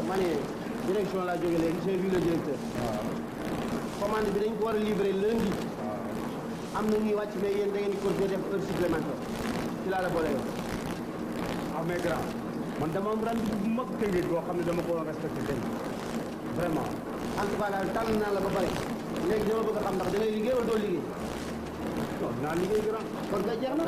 ma ne direction laa jógee léegi j'ai vu le directeur. commande bi dañ ko war a livrer lundi. am na ñuy wàcc mais yéen da ngeen di continuer def heure supplémentaire ci laa la boole yow. ah mais grand man dama am rendez-vous bu mag tënkee boo xam ne dama ko respecté tey vraiment. en tout cas daal tànn naa la ba pare léegi dama bëgg a xam ndax da ngay liggéey wala doo liggéey. non dinaa liggéey grand. kon kay jeex na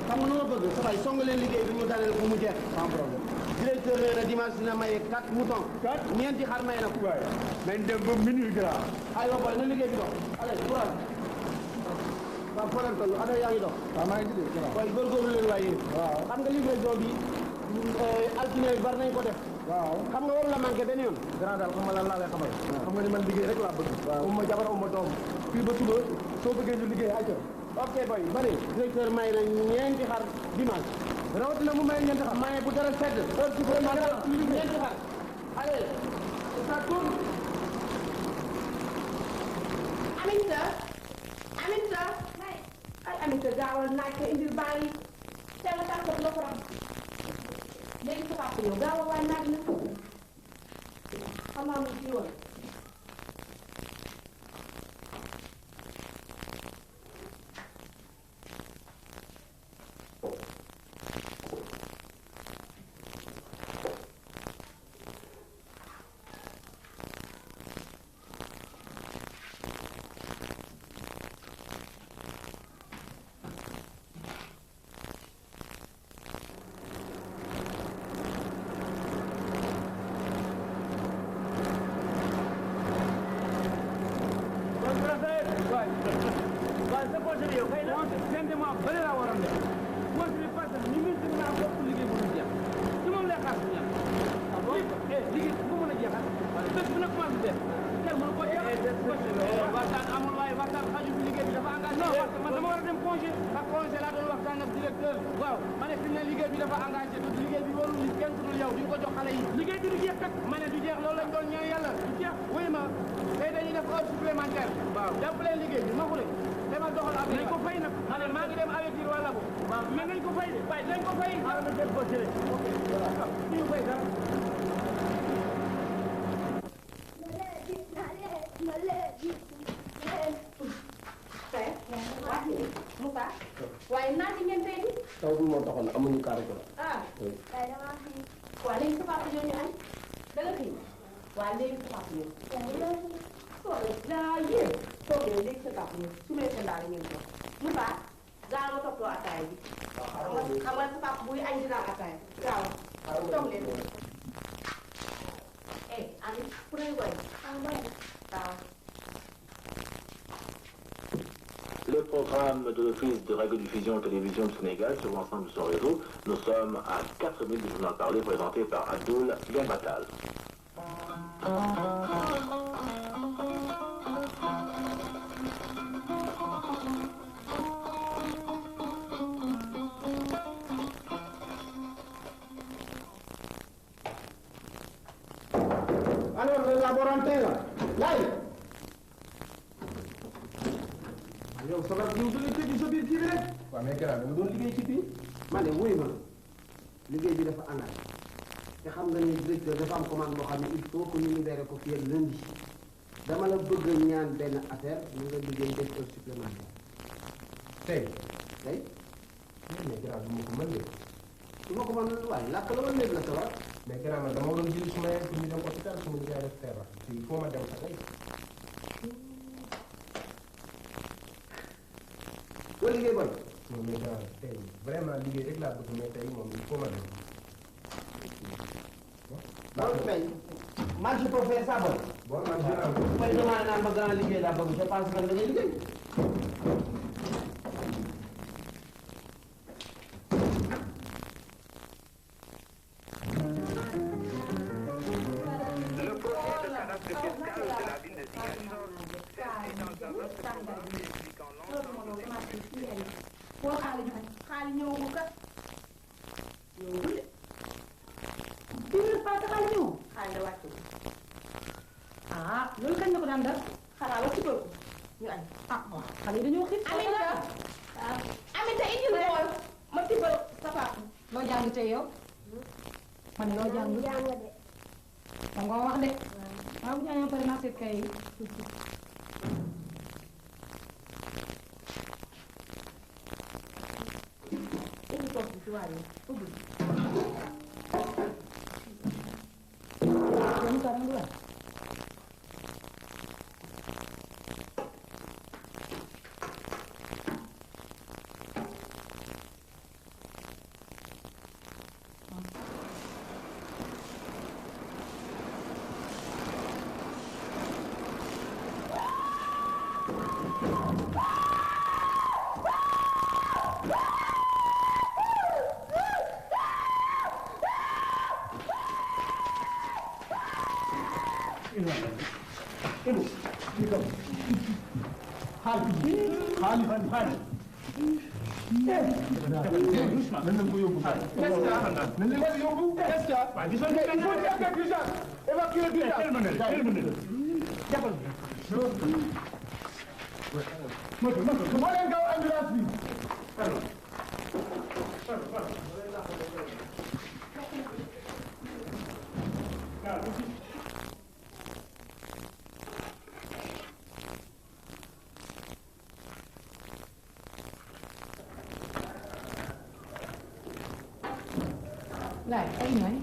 xam nga nu ma bëgg sa waay song leen liggéey bi ñu daaneel bu mu jeex. sans problème. directeur nee na dimanche dina maye 4 moutons. 4 ñeenti xar maye na ko. waaye nañ dem ba minuit grand. aywa boy na liggéey bi dox. allez courage. waaw foo leen toll ana yaa ngi dox. waaw maa ngi liggéey grand. waaye góorgóorlu leen waaye. waaw xam nga livraison bi altine bi bari nañ ko def. waaw xam nga waru la manqué benn yoon. grand daal xam nga lan laa lay xamal. xam nga ni man liggéey rek laa bëgg. waaw uma jabar uma doom. fii ba suba soo bëggee ñu liggéey ayca. ok boy bari directeur may na ñeenti xar dimanche. rawatina mu may ñeenti xar. maye bu dara sedd. heure supplémentaire ñeenti xar. allez ça tourne. Aminta Aminta ay Aminta gaawal naaj ko indil baa yi teel a tànkoot la ko ram léegi sa papa yow gaawal waay naaj na xam naa mu ci woon waaye naaj bi ngeen tey taw bi moo taxoon amuñu kaar ko la. ah. waaw léegi sa papa ñëw ñu añ. da nga xëy. waaw léegi sa papa ñëw. daa yéen. toogee léegi sa papa ñëw su ma ndaale ngeen toog. mu baax gaaw ma toppatoo ataaya bi. xam nga sa papa buy añ dinaa ataaya. gaaw toog leen. Ami prenez quoi. Waaw. programme de l'Office de radiodiffusion et télévision du Sénégal sur l'ensemble de son réseau. Nous sommes à 4 minutes du journal parlé présenté par Abdoul Gambatal. Alors, le laborantin là, yow sa bopp yow dana tëj sa biir kii bi rek. waaw mais gannaaw dama doon liggéey ci biir. ma ne wuy ma liggéey bi dafa àndaat te xam nga ni directeur dafa am commande boo xam ne il faut que ñu libéré ko fii ak lundi dama la bëgg a ñaan benn affaire ñu nga liggéey def heure supplémentaire. tey. tey. mais gannaaw du ma ko mën de. su ma ko mën waaye làkk la wala léegi la sa war. mais gannaaw man dama doon jël suma yaay pour ñu dem hôpital suma nijaay def feebar te il faut ma dem sax boo liggéey bon. non mais gannaaw tey vraiment liggéey rek laa bëgg mais tey moom il faut ma dem. loolu fay man je peux faire ça bon. bon man je am. may demandé naan ma grand liggéey laa bëgg je pense que da ngay liggéey. boo xaali joxe xaali ñëwagul kat ñëwagul de biir parce que xaali ñëw xaali da wàcc ah loolu kañ la ko daan def xanaa la ci bëgg ñu añ ah bon xale yi dañoo xiif Aminta indi lool ma tibbal sa papa loo jàng tey yow man loo jàng de da nga wax de waaw bu jàngee pare naa seet kay Laay ay ñooy.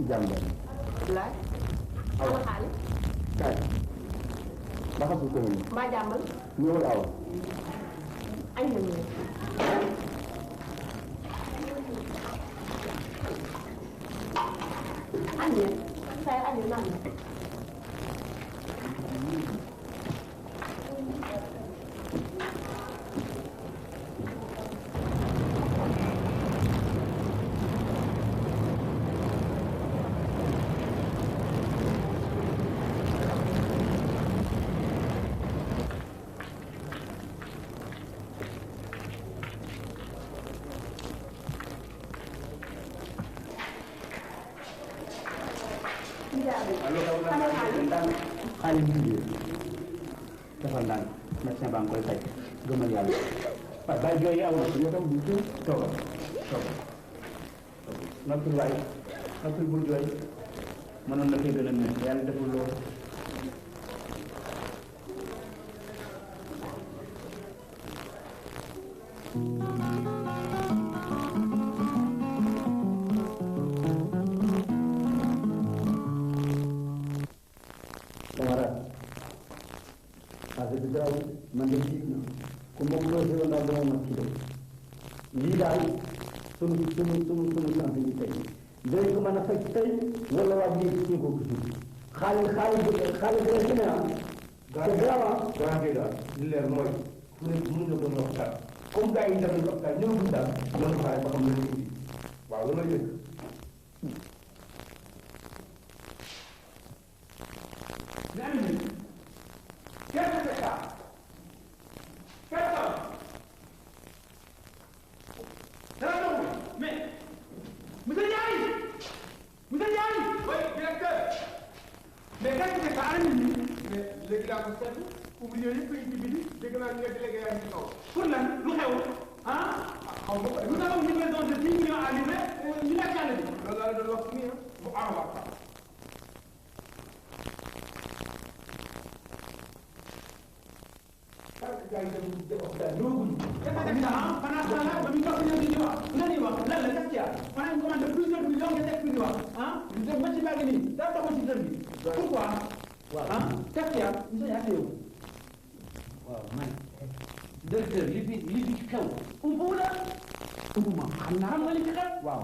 jàmbar. Laay. ana xaali. kay. ba xasul ko ñu. mbaa jàmbal. ñëwal awa. añ na ñu. añ na. say añ na naan na. xaalis bi liggéey dafa ndànk médecin baa ngi koy fay gëmal yàlla waaye bàyyi jooy yi aw na yow tam bu jooy toogal noppil waay noppil bul jooy mënoon na koy gën a métti yàlla deful loolu man de tiit na ku ma logé woon daal dama ma kii lii daal sunu sant yi tey dañ ko mën a faj tey wala waa léegi suñu ko gisul xaalis dina ci ne ah. te vraiment. li leer mooy fu mu ne mën nga doon hôpital comme gars yi dem nañu hôpital ñëwagul daal loolu xaaral ba xam ne indi waaw lu may dégg. mais am nañu quinze hectares mais monsieur Ndiaye oui directeur mais qu'est-ce que ça arrive nii mais léegi daa ko seetlu ouvrier yëpp a ngi ci biti dégg naa ñu nga délégué yaa ngi ci kaw pour lan lu xew ah xaw ma ko nous avons une livraison de 10 millions à livrer ñu nekk àll bi loolu laa la doon wax nii bu envoie gars yi dem hôpital ñëwagul pendant ce temps-là ba ñu toog ñëw di wax nga ni wax lan la def ci on a une commande de plusieurs millions nga teg fi di wax ah match baa ngi nii daa doxal ci dër bi pourquoi ah def ci monsieur yaa yow waaw man directeur li fi xew umpu la umpuma xam nga li fi xew waaw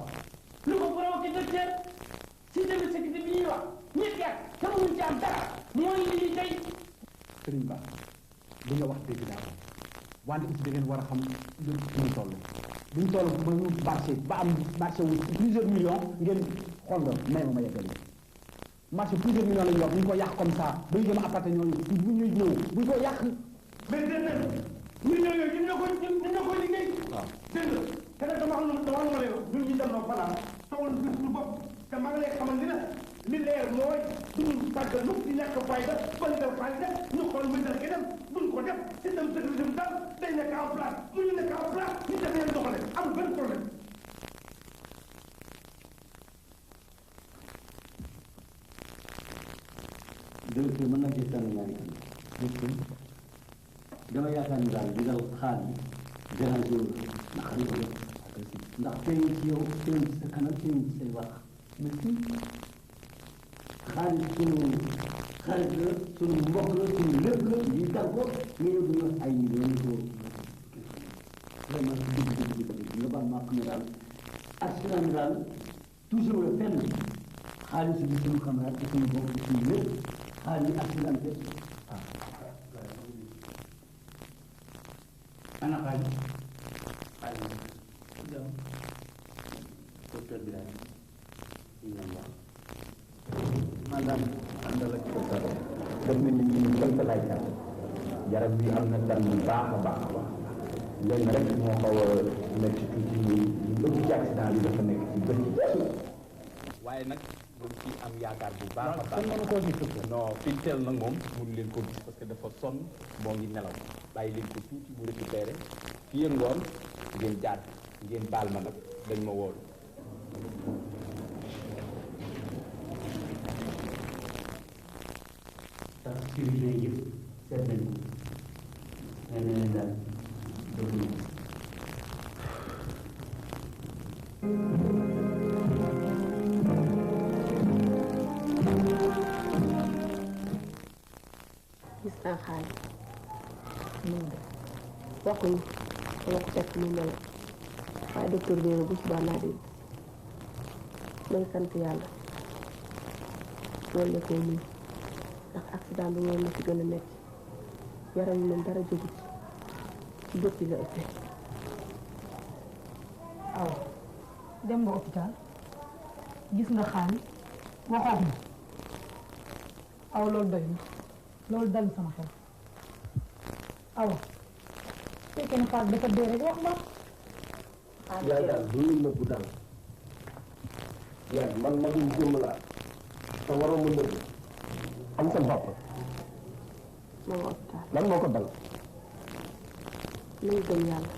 lu ko provoqué directeur système de sécurité bi ñuy wax ñetti at te mënuñ ci am dara mooy li tey Serigne Ba li nga wax dégg naa ko wante aussi da ngeen war a xam lu ñu toll bu ñu toll ba ñu marché ba am marché wu plusieurs millions ngeen xool nga may ma yeggali marché plusieurs millions la ñu wax bu ñu ko yàq comme ça ba ñu jëm apparté ñooñu bu ñuy ñëw bu ñu ko yàq mais déedéet millions yooyu ñun ñoo ko liggéey waaw dégg nga te nag dama xam ne ñun ñu dem na fanaan tawal suñu bopp te maa ngi lay xamal ni la li leer mooy suñu tàggalu di ñàkk fayda ba ñu def fayda ñu xool muy def dem buñ ko def système sécurité bi daal day nekk en place mu ñu nekk en place ñu def leen doxale amul benn problème. directeur mën naa ci tànn ñaari kan dama yaakaar ni daal di dal xaar yi dérangé wu ndax xam nga ndax feeñ ci yow feeñ ci sa kanam feeñ ci say wax mais fii xaalis sunu xarit la sunu mbokk la sunu lépp la lii dal ko nga yow du ñu ay millions ko vraiment si dëgg nga baal maa xam ne daal accident bi daal toujours la fenn xaalis bi suñu camarade bi suñu bopp bi suñu lépp xaalis yi accidenté ana xaalis docteur bi daal ñoom wax maanaam àndal ak ko dara def nañ ni ñu quelque lay kat yaram bi am na tan bu baax a baax a baax lenn rek moo xaw a nekk ci tuuti ñu ëpp ci accident bi dafa nekk ci bët yi waaye nag moom ci am yaakaar bu baax a baax mënu koo gis non fi teel nag moom mënu leen ko gis parce que dafa sonn moo ngi nelaw bàyyi leen ko tuuti bu récupéré fii ak ngoon ngeen jaar ngeen baal ma nag dañ ma woolu tax chirurgien yëpp seet nañ ko nee na leen daal dootuñu gis naa xaalis waxuñu dama ko fekk mu mel waaye docteur bi ne bu subaa naa dégg may sant yàlla loolu la koy muñ ndax accident bi moom la ci gën a metti yaram yi moom dara jógu ci bët yi la ëppee. aw dem nga hôpital gis nga xaalis waxoon na aw loolu doy na loolu dal sama xel awa fekkee ne Fatou dafa dee rek wax ba yaay daal du ñu nëbbu daal yaay man magum jëmm laa te waroon ma nëbbu am sa bopp ma nga hôpital lan moo ko dal nañu gëm yàlla.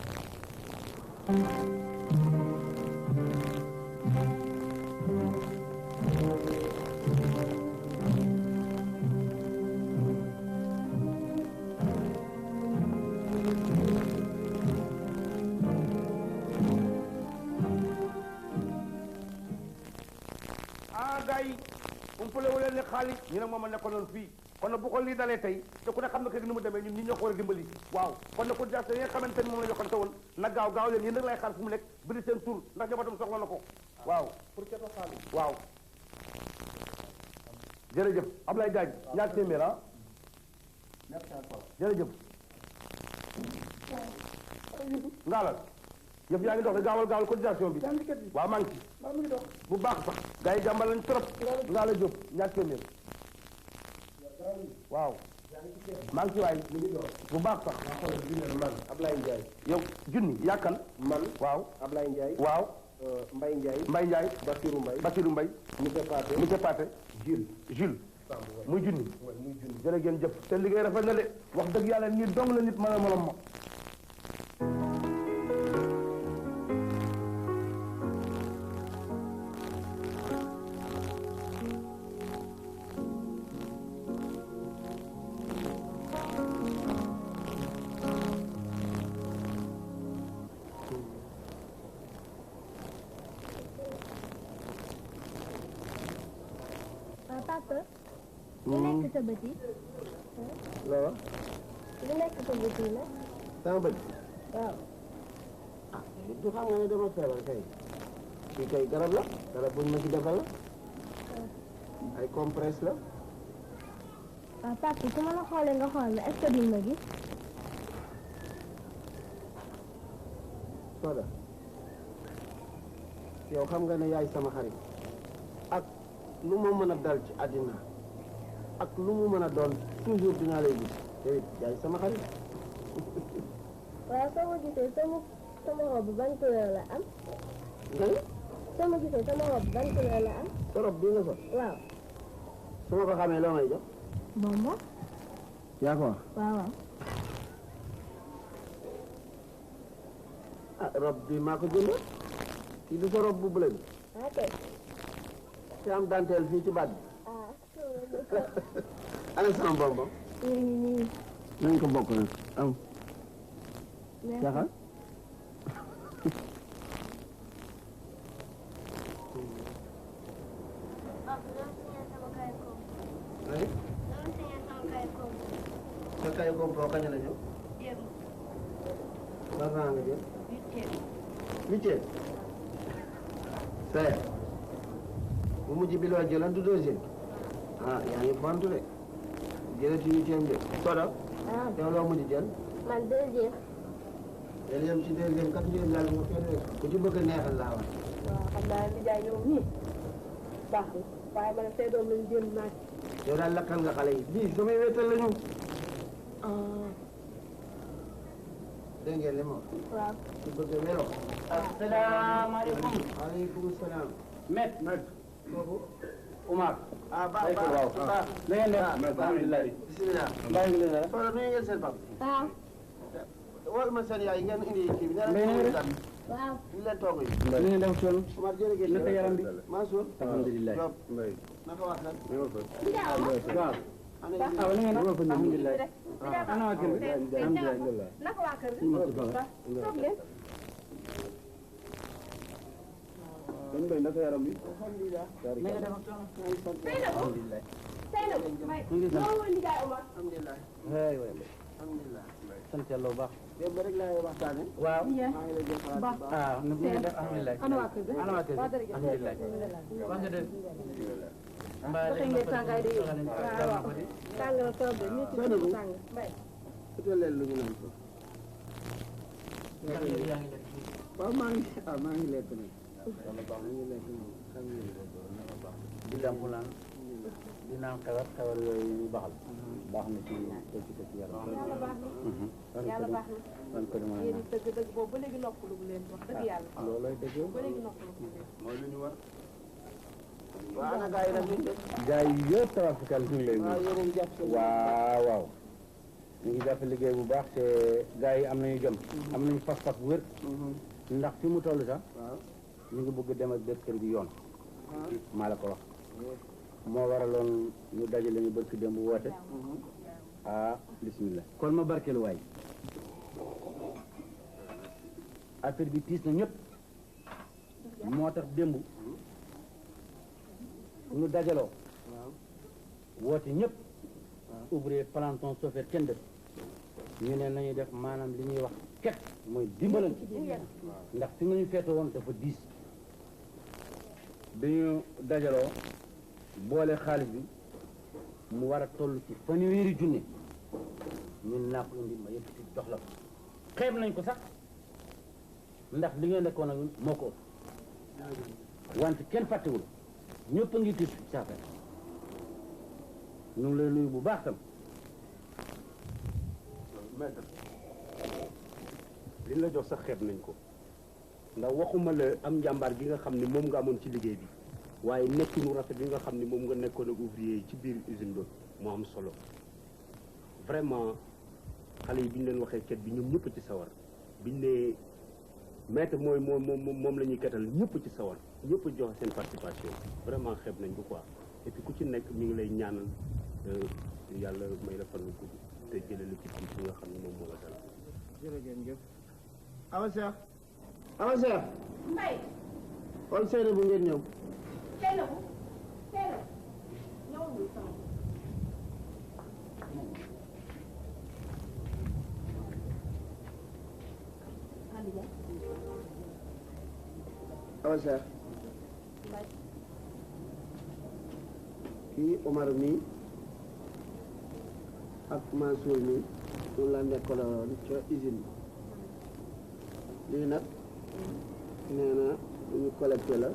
gars yi umpale wu leen ne xaalis ñu ne moom a nekkoon fii kon nag bu ko lii dalee tey te ku ne xam na kër gi ni mu demee ñun ñi ñoo ko war a dimbali waaw kon nag cotisation yi nga xamante ni moom la joxante woon na gaaw leen yéen nag lay xaar fu mu nekk biri seen tur ndax njabootam soxla na ko waaw pour keto xaalis waaw jërëjëf Ablaye Diagne ñaar téeméer ah jërëjëf ngaalal yëf yaa ngi dox de gaawal cotisation bi waaw maa ngi ci bu baax sax gars yi jàmbal lañ trop ngaala jóg ñaar téeméer waaw maa ngi ci waay bu baax sax man Ablaye Ndiaye yow junni yàkkal man waaw Ablaye Ndiaye waaw Mbaye Ndiaye Mbaye Ndiaye Bassirou Mbaye monsieur Pathé Jules muy junni jërë ngeen jëf seen liggéey rafet na de wax dëgg yàlla nii dong la nit mën a molom ma Papa, lu nekk sa bët yi. loolu lu nekk sa bët yi la. sama bët waaw. ah du xam nga ne dama feebar kay fii kay garab la garab buñ ma ci defal la ay compresse la waaw papa su ma la xoolee nga xool la est-ce que duñ ma gis. Soda yow xam nga ne yaay sama xarit ak lu ma mën a dal ci àddina ak lu mu mën a doon toujours dinaa lay gis yow it yaay sama xarit waaw soo ma gisee sama robe ban couleur la am. soo ma gisee sama robe ban couleur la am. sa robe bii nga sol waaw. su ma ko xamee loo may jox bonbon. yaa ko wax waaw waaw. ah robe bi maa ko jënd kii du sa robe bu bleu bi ok. te am dentelle fii ci baat bi ah. ana sama bonbon nii. nañ ko bokk nag am caxal ay sa kay kompo kañ la ñëw ban rang nga jël huitième c'est bu mujj bi loo jëlan du deuxième ah yaa ngi fontu de jëlati huitième de Soda ah yow loo mujj jël man deuxième. deuxième ci deuxième quatrième daal nga fee ku ci bëgg a neexal laa wax waaw xam naa li jaay yow nii baax na waaye man say doom lañu jënd naaj. yow daal lakkal nga xale yi bii samay wéetal la ñu dégg ngeen li ma wax waaw. ku bëgg a wéro asalaamaaleykum. waaleykum salaam Maître kooku Oumar. ah baax waaw baax na ngeen def. alhamdulilah. bisimilah mbaa ngi leen Soda nu ngeen seen pap waaw. wol ma seen yaay ngeen indi kii bi Mbay na nga def? waaw. ñu leen toog yi na ngeen def coono. Omar jërëjëf naka yaram bi. Mansour alhamdulilah. Diop naka wax nag waaw. ana ah wala ngeen def. alhamdulilah. ana waa kër gi. alhamdulilah. naka waa kër gi. toog leen. dañ koy naka yaram bi. alhamdulilah Seynabou may noo woon Ndiaye Omar. alhamdulilah waay waay alhamdulilah sant yàlla bu baax. démb rek laay waxtaane waaw. maa ngi lay jël xalaat bu baax ah nu ngeen def alhamdulilah. ana waa kër gi. ana waa kër waa gi. dara alhamdulilah. wax nga dëgg. mbaa doxee ngeen tàngaay de yow. waaw tàng na trop de nit ñi Seynabou. tàng mbay. utal leen lu ñu naan ko waaw maa ngi lekk nag maa ngi lekk nag xam di lampulaan di naan xewar yooyu ñu baxal baax na ci ci yaram. yàlla baax na. yàlla baax na. man ko dama yéen it dëgg boobu ba léegi noppalu bu leen wax dëgg yàlla. loolay dëgg. ba léegi noppalu bu leen. mooy lu ñu war. waaw ana gars yi nag ñu def gars yi yëpp tawafikal ñu ngi lay waaw nuyu. yéen a ngi jàpp seen waaw waaw. ñu ngi jàpp liggéey bu baax te gars yi am nañu jom. am nañu pas-pas bu wér. ndax fi mu toll sax waaw ñu ngi bëgg dem ak dëkkër bi yoon. maa la ko wax. moo waraloon ñu dajale ñu bëgg dem bu woote. ah bismillah kon ma barkeelu waay. affaire bi tiis na ñëpp. moo tax démb ñu dajaloo. woote ñëpp. ouvrier planton chauffeur kenn def. ñu ne nañu def maanaam li ñuy wax ket mooy dimbalal ci ndax fi nga ñu feete woon dafa diis. dañu dajaloo boole xaalis bi mu war a toll ci fanweeri junne ñun naa ko indi ma yëkkati jox la ko xeeb nañ ko sax ndax li ngeen nekkoon ak moo ko ëpp wante kenn fàttewul ñëpp a ngi tiit ci affaire ñu ngi lay nuyu bu baax tam. maître li la jox sax xeeb nañ ko ndax waxuma la am njàmbaar gi nga xam ne moom nga amoon ci liggéey bi waaye nekkinu rafet bi nga xam ne moom nga nekkoon ak ouvrier yi ci biir usine ba moo am solo vraiment xale yi bi ñu leen waxee ket bi ñoom ñëpp ci sawar biñ ne maître mooy moom la ñuy ketal ñëpp ci sawar ñëpp joxe seen participation vraiment xeeb nañ ko quoi et puis ku ci nekk mi ngi lay ñaanal yàlla may la fan wu gudd te jëlee la ci kii bi nga xam ne moom moo la dal. jërëjëf Awa Cheikh Awa Cheikh Mbaye xool seede bu ngeen ñëw Seynabou ñëwul muy sama Awa Cheikh Mbaye kii Omar mi ak Mansour mi ñu la nekkaloon ca usine bi lii nag nee na lu ñu collecté la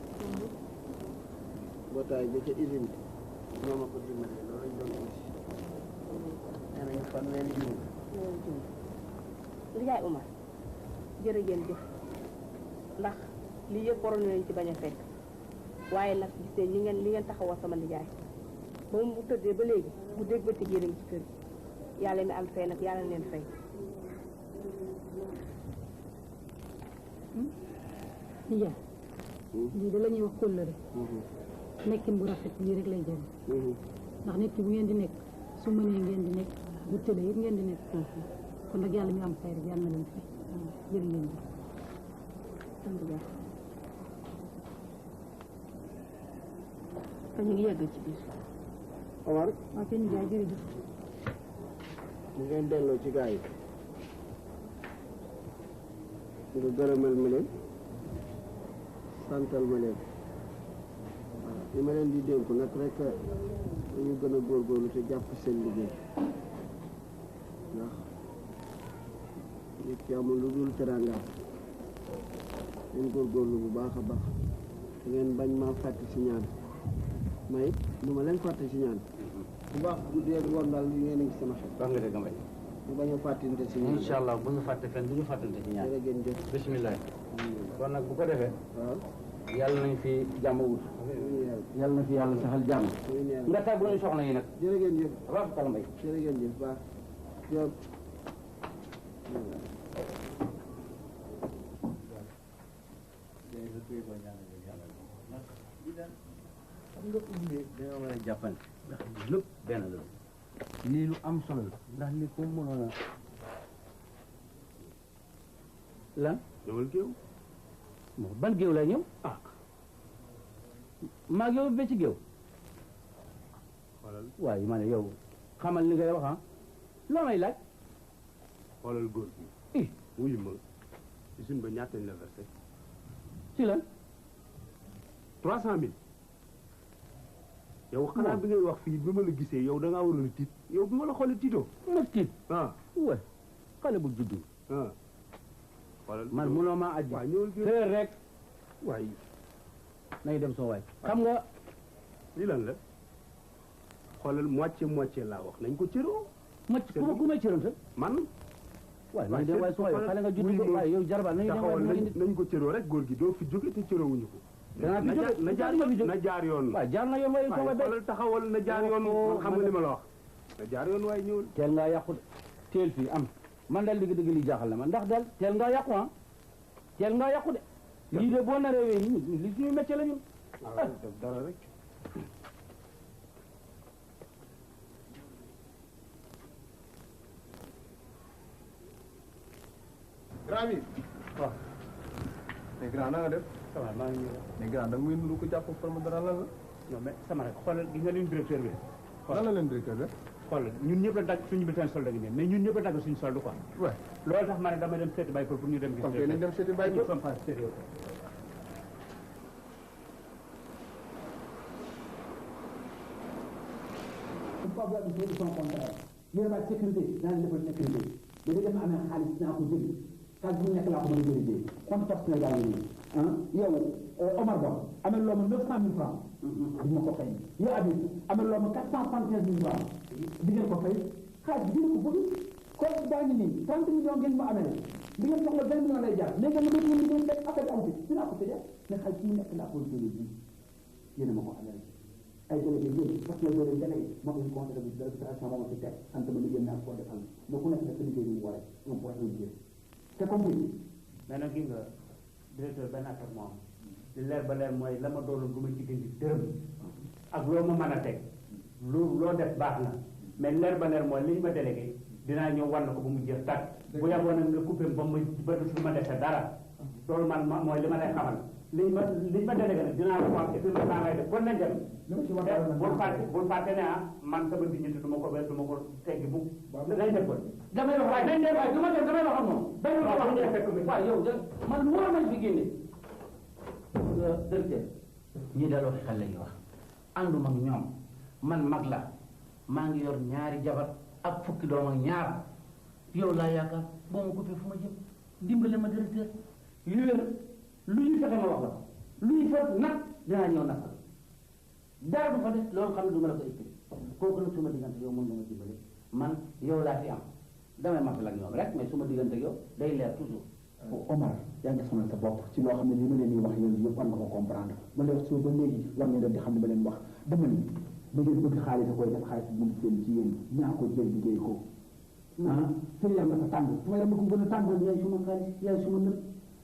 bootaay ba ca usine bi ñoo ma ko dimbalee loolu lañ doon gis nee nañu fanweeri junni Ndiaye Oumar jërë ngeen jëf ndax lii yëpp waroon nañ ci bañ a fekk waaye nag gisee li ngeen taxawoo sama nijaay ba mu tëddee ba léegi bu dégg ba ci yéen ci kër gi yàlla mi am fay nag yàlla leen fay. nijaay lii da la ñuy wax kóllëre nekkin bu rafet lii rek lay jëriñ ndax nit ki bu ngeen di nekk su mënee ngeen di nekk bu tëlee it ngeen di nekk kon nag yàlla mi am fay rek yàlla na leen fay jërë ngeen jëf te ñu ngi yegg ci biir. Omar waaw kenn nijaay jërëjëf ñu ngeen delloo ci gars yi nga gërëmal ma leen santal ma leen waaw li ma leen di dénku nag rek dañu gën a góorgóorlu te jàpp seen liggéey ndax nit ki amul lu dul teraangaam ngeen góorgóorlu bu baax a baax ngeen bañ maa fàtte si ñaan may du ma leen fàtte si ñaan bu baax guddee ak ngoon daal li ngeen a ngi sama xel wax nga dëgg mbay. ñu bañ a fàttinte si ñaan incha allah bu ñu fàtte fenn du ñu fàttante ci ñaar. jërë ngeen jëf bisimilah. kon nag bu ko defee. waaw yàlla nañ fi jàmm wut. yàlla na fi yàlla saxal jàmm. nga tàggu ñu soxna yi nag. jërë ngeen jëf rafetal mbay. jërë ngeen jëf baax Diop xam nga ubbee dañoo war a jàppante ndax lépp benn la lii lu am solo la ndax lii ko mënoon a lan ñëwal géew bon ban géew lay ñëw ah maa yow ba ci géew xoolal waaye ma ne yow xamal li ngay wax ah loo may laaj xoolal góor bi i wuyu ma usine ba ñaata la versé ci lan 300 000 yow xanaa bi ngay wax fii bi ma la gisee yow da ngaa waroon a tiit yow bi ma la xoolee tiitoo ma tiit ah wa xale bu juddu ah xoolal man munoo maa aji waaw ñëwal géew xëy rek waaye nañ dem soo waay xam nga lii lan la xoolal moitié laa wax nañ ko cëroo ma ku may cëram sa man waaye nañ dem waay soo waay xale nga juddu ko waaye yow jarba nañ dem taxawal waay nañ ko cëroo rek góor gi doo fi jóge te cëroowuñu ko danaa fi jóge na jaar yoon waaw jaar na yoon waaye soo waay xoolal taxawal na jaar yoon man xam nga li ma la wax na jaar yoon waaye ñëwul teel ngaa yàqu de teel fii am man daal dëgg-dëgg li jaaxal na ma ndax daal teel ngaa yàqu ah teel ngaa yàqu de lii de boo naree wéy nii li suñu métier la ñun dara rek grand bi waaw mais grand na nga def ça va maa ngi ñëw mais grand da nga muy nuru ko jàpp forme dara lan la non mais sama rek xoolal gis nga ligne directeur bi lan la leen directeur def xoolal ñun ñëpp la dagg suñu bulletin solde gi mais ñun ñëpp la dagg suñu solde quoi ouais loolu tax ma ne damay dem seeti bàyyi pour ñu dem gis kon kay nañ dem seeti bàyyi ñu sommes pas sérieux problème bi son contrat ñu ne ma sécurité naa leen defal sécurité mais da dama amee xaalis naa ko jël xaalis bu nekk laa ko mën a vérifier compte personnel daa ngi nii yow Omar Ba amee loo ma 900 000 francs di ma ko fay yow Habib amee loo ma 475 000 francs di ngeen ko fay xaalis bi dina ko bëgg compte baa ngi nii 30 millions ngeen ma amee di ngeen soxla 20 millions lay jaar léegi nga dootu ngeen fekk affaire bi amu fi dinaa ko tëjee mais xaalis mu nekk laa ko jëlee ji yéen a ma ko amee ay délégué yéen parce que loolu délégué ma ko conseil d'administration moo ma fi teg sant ma liggéey naa ko defal mais ku nekk nag sa liggéey bi mu waree un point un biir c'est compris mais nag gis nga directeur benn affaire moo am li leer ba leer mooy la ma doon du ma ci gën di dërëm ak loo ma mën a teg loo def baax na mais leer ba leer mooy li ñu ma délégué dinaa ñëw war na ko ba mu jeex tàkk bu yàggoon nag nga coupé ba du ma defee dara loolu man mooy li ma lay xamal liñ ma délégué nag dinaa la ko am et puis ma ngay def kon nañ dem bul fàtte ne man sama dignité du ma ko du ma ko teggi bu nañ def kon damay wax waaye nañ dem waaye du ma dem damay wax ak moom dañu ko wax ñu fekk mi waaw yow man lu war nañ fi génne directeur ñii dal waxi xel la ñuy wax ànduma ak ñoom man mag la maa ngi yor ñaari jabar ak fukki doom ak ñaar yow laa yaakaar boo ma coupé fu ma jëm dimbale ma directeur li wér lu ñu fexe ma wax la lu ñu fa nag dinaa ñëw nag dara du fa des loolu xam ne du ma la ko expliqué kooku nag suma diggante yow mën nga ma dimbale man yow laa fi am damay matal ak ñoom rek mais suma diggante yow day leer toujours. Omar yaa ngi sonal sa bopp ci loo xam ne li ma leen di wax yéen yëpp war nga ko comprendre ma lay wax suba ba léegi war ngeen di xam ne ba leen wax dama ni da ngeen bëgg xaalis a koy def xaalis bu mu seen ci yéen ñaa ko jël liggéey ko seen yaram dafa tàng su ma yaram ko gën a tàngoon yaay suma xaalis yaay suma nëb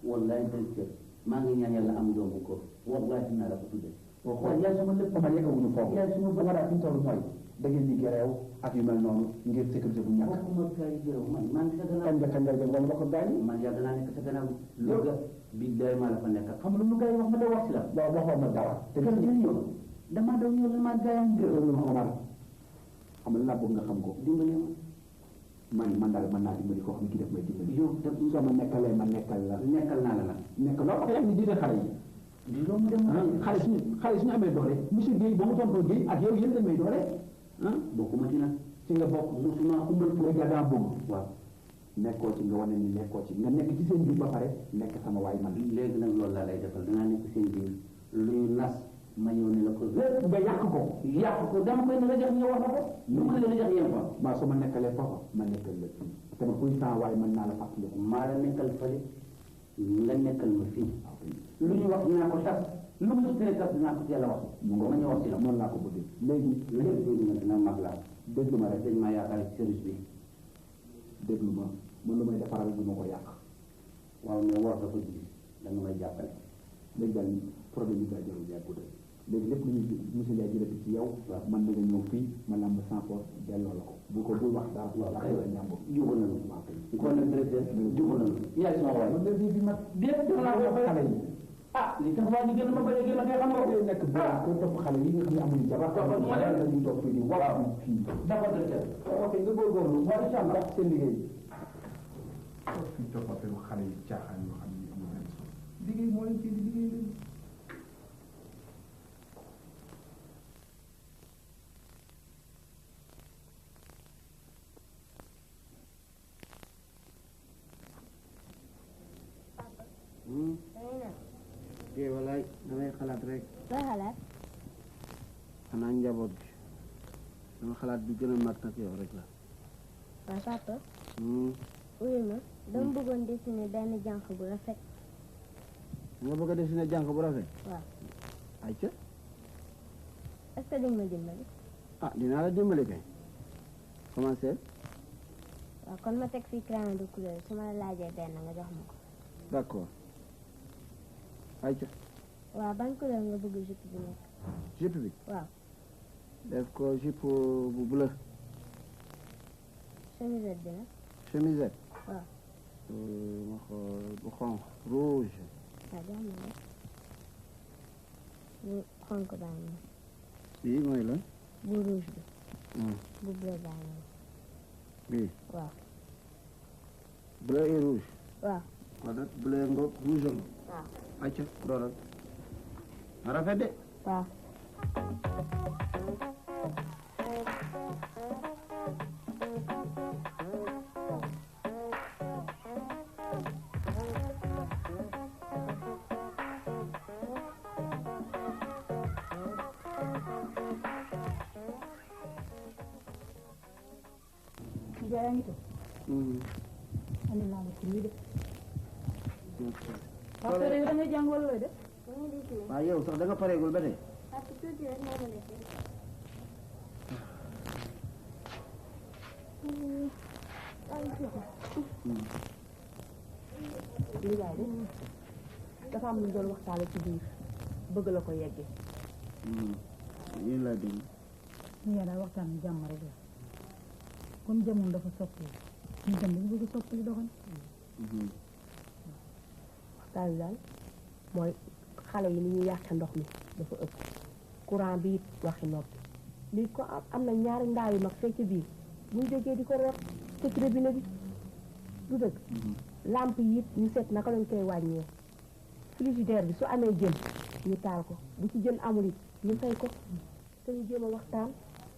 wallahi directeur maa ngi ñaan yàlla am doomu ko wallahi dinaa la ko tuddee waaw yaay suma nëb Omar yeggawuñu foofu yaay suma Omar fi ñu toll mooy da ngeen di géréew ak yu mel noonu ngir sécurité bu ñàkk waxuma kay géréew man maa ngi sa gannaaw kañ nga wala ma ko gaañi man yàgg naa nekk sa gannaaw loga bi day maa la fa nekkal xam lu gars yi wax ma da wax si la waaw waxoon ma dara te kan jël yow dama daw ñëw la ma gaayam Omar xam la bëgg nga xam ko dimbali ma man daal mën naa dimbali koo xam ne kii def may dimbali yow soo ma nekkalee ma nekkal la nekkal naa la nag nekk loo ko yaa ngi diine xale yi di loo mu dem xale suñu amee doole monsieur Guèye ba mu tontoo Guèye ak yow yéen dañ may doole bokkuma ci nag ci nga bokk musuma umbal pour nga daa bëgg waaw nekkoo ci nga wane ni nekkoo ci nga nekk ci seen biir ba pare nekk sama waay man léegi nag loolu laa lay defal dangaa nekk seen biir lu ñu nas ma ñëw ne la ko nga yàq ko dama koy ne la jox ñu wax la ko lu ko la jox yéen fa maa su ma nekkalee foofa ma nekkal la te ma kuy saa waay mën naa la fàttali maa la nekkal fële nga nekkal ma fii lu ñu wax dinaa ko tas lu mu tere tas dinaa ko teel a wax ma ñëw wax ci la noonu laa ko bëggee léegi léegi ma dina mag laa déglu ma rek dañ maa yaakaar ci service bi déglu ma man lu may defaral du ma ko yàq waaw mais war nga ko gis da nga may jàppale léegi daal problème yi daal jarul yàgg guddal léegi lépp lu ñuy monsieur Ndiaye jëlati ci yow man na nga ñëw fii ma lamb sans force delloo la ko bu ko bul wax dara waaw kay la ñàmb jubu nañu kon nag directeur jubu nañu yaay sama waay man léegi bi ma déet jox naa ko xale yi li tax waa ñu gën ma bañ a gën a kay xam nga ko nekk bu ko topp xale yi nga xam ne amuñu jabar ma leen dañuy toog fii di wax fii d'accord directeur ok nga góorgóorlu moo incha allah seen liggéey fii topp affaire xale yi caaxaan yoo xam ne amul benn solo liggéey moo leen fii di liggéey leen dee walaay damay xalaat rek looy xalaat xanaa njaboot bi sama xalaat bi gën a mag nag yow rek la waaw papa wuyu ma dama bëggoon dessiner benn jànq bu rafet nga bëgg a dessiner jànq bu rafet waaw ayca est-ce que dinga ma dimbali dinaa la dimbali kay commencé waaw kon ma teg fii crayon de couleur su ma la laajee benn nga jox ma ko d'accord ayca waaw ban couleur nga bëgg jupe bi nekk jupe bi waaw def ko jupe bu bleu chemisette bi nag chemisette waaw ma xool bu xonq rouge waaw jox ma rek bu xonq baa ngi bii mooy lan bu rouge bi bu bleu baa ngi bii waaw bleu et rouge waaw kon nag bleu ngoog rouge ngoog waaw ayca doolal na rafet de waaw Ndiaye yaa ngi toog. andi naa la ci lii de. waaw pare yow da ngay jàng wala looy def. waaw yow sax da nga pareegul ba tey. li yaay de dafa am lu doon waxtaane ci biir bëgg la ko yeggee. yéen laa dégg. ñu yaa daal waxtaan jàmm rek la comme jamono dafa soppi ñu dem dañu bëgg soppi li doxal. waxtaan bi daal mooy xale yi ni ñuy yàqe ndox mi dafa ëpp courant bi it waxi noppi lii ko am na ñaari ndaa yu mag fekk biir buñ jógee di ko root ci robinet bi du dëgg. lampe yi it ñu seet naka lañ koy wàññee frigidaire bi su amee jën ñu taal ko bu ci jën amul it ñu fay ko te ñu jéem a waxtaan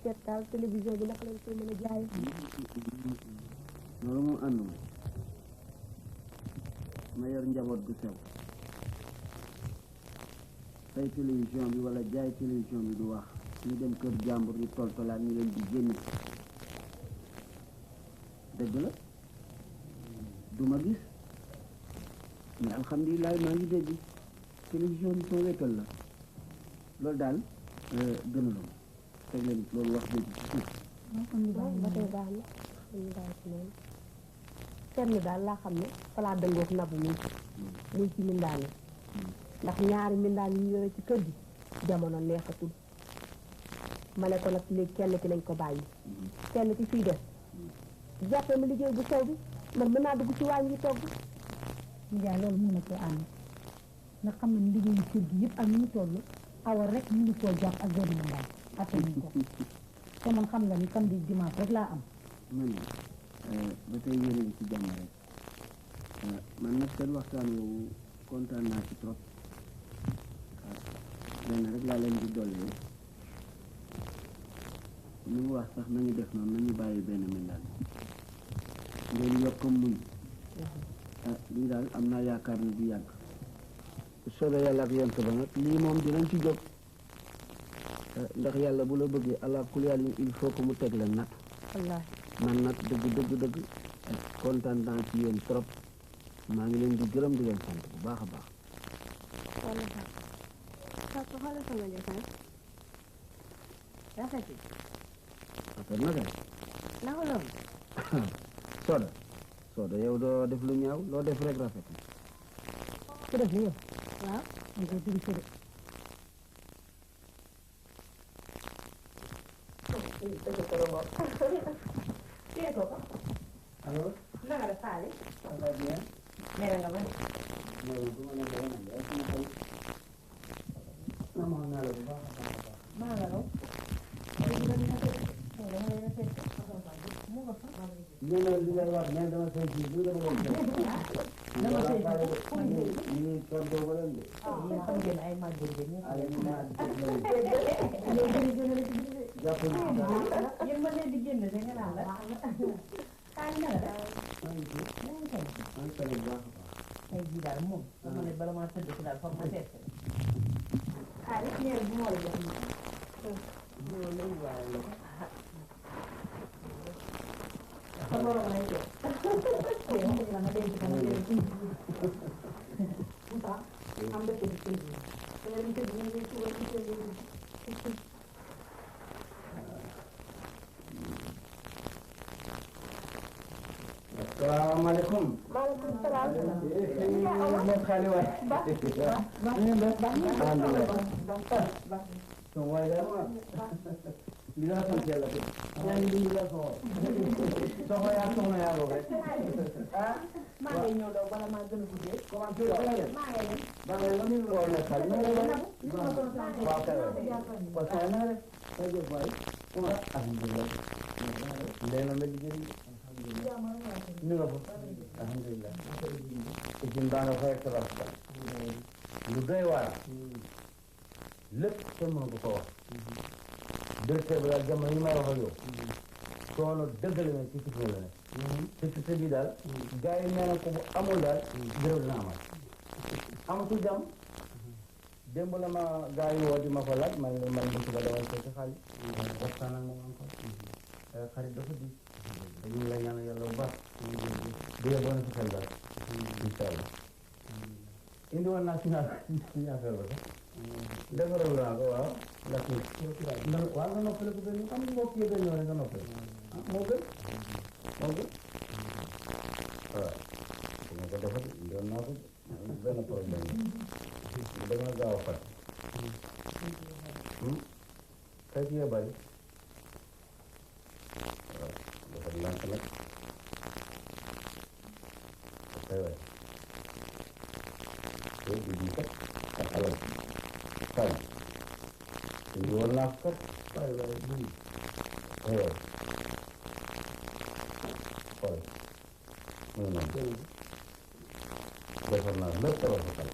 seet taal télévision bi naka lañ koy mën a jaayee. loolu moom ànd ma yor njaboot gu sew fay télévision bi wala jaay télévision bi du wax ñu dem kër jàmbur ñu toltolaat ñu leen di génn dëgg la du ma gis mais alhamdulilah maa ngi dégg télévision bi soo wekkal la loolu daal gënaloo ma teg leen loolu wax dëgg ci suuf. ba tey baax na ñu bàyyi ci loolu fenn daal laa xam ne falaa dëngoog nabu muy ci mindaan yi ndax ñaari mindaan yi ñu yore ci kër gi jamono neexatul ma ne ko nag léegi kenn ki nañ ko bàyyi kenn ki fii def jàppee ma liggéey bu sew bi man mën naa dugg ci waañ yi togg. Ndiaye loolu mën na koo ànd nga xam ne liggéeyu kër gi yëpp ak ñu toll awal rek mu ngi koo jàpp ak benn mandat attanuñ ko te man xam nga ni samedi dimanche rek laa am. man ba tey yéen a ngi ci jàmm rek man nag seen waxtaan woowu kontaan naa ci trop lenn rek laa leen di dolli li mu wax sax nañu def noonu nañu bàyyi benn mindaan ngeen yokk muñ lii daal am naa yaakaar ne du yàgg soobee yàlla ak yent ba nag lii moom dinañ ci jóg ndax yàlla bu la bëggee allah kulli yàlla il faut que mu teg leen nat wallaahi man nag dëgg kontaan naa ci yéen trop maa ngi leen di gërëm di leen sant bu baax a baax. xoolal sama njëkkaan rafet yi rafet na kay. naka loolu. Soda yow doo def lu ñaaw loo def rek rafet na. ku def yow. waaw. ñu koy diri sëre. alors. naka def Faale. ça va bien. mere nga ma ne. non du ma ne dara nag yow sama xarit. namoon naa la bu baax a baax a baax. maa nga raw. ñu ne li ngay wax mais dama koy ji du dama koy ji. dama koy ji ñu tontu ko leen de. xam ngeen ay màgget ngeen. ay màgget ngeen. jàpp yéen ma leen di génn da nga naan la. xaar na la. maa ngi ci. maa ngi ci bu baax a baax. tey jii daal moom. dama ne bala maa tëdd si daal foog ma seet. xaalis ñeer bu moo la jox sa borom lay jox. asalaamaaleykum. maaleykum salaam. moom xale waay. so waay dama li la sant yàlla ko yaa ngi li la so soxla yaa ko rek maa ngi ñëw daw bala maa gën a guddee. comment tu vas bien maa ngi leen. ba nga ñu lo na xal ñu waaw kay wa sa na rek ay jëf waay alhamdulillah ndena ma liggéey alhamdulillah ñu nga fa alhamdulillah ci ndana fa rek tabax lu doy waar lépp kenn mënu ko wax directeur bi daal jamono yi may wax ak yow soono dëggale na ci kit la ne ci kit bi daal gars yi nee na ko bu amul daal gërëm dina amal amatul jàmm démb la ma gars yi woo di ma ko laaj man bu suba damay seeti xaalis waxtaan ak moom encore xarit dafa di ñu ngi lay ñaan yàlla bu baax di la doon ci xel daal incha allah indi woon naa signal affaire ba sax defaral naa ko waaw ndax waaw nga noppale ko benn xam nga mbokk yi benn yoon nga noppale moo gën waaw su ma ko defal doon naa ko benn problème dama gaaw a fat kay ci bari waaw dafa lànk nag kay waay te di kat ak alal fay indi woon naa ko kat fay waay bii kay waay xool muy noonu defar naa lépp tabax sa xel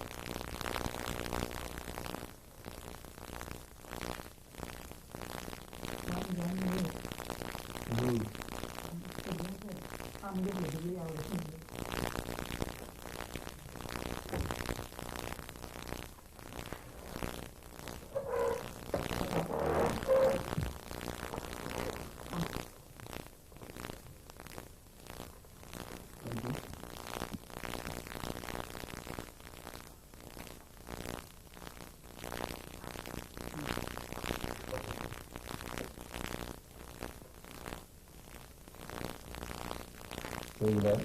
léegi daal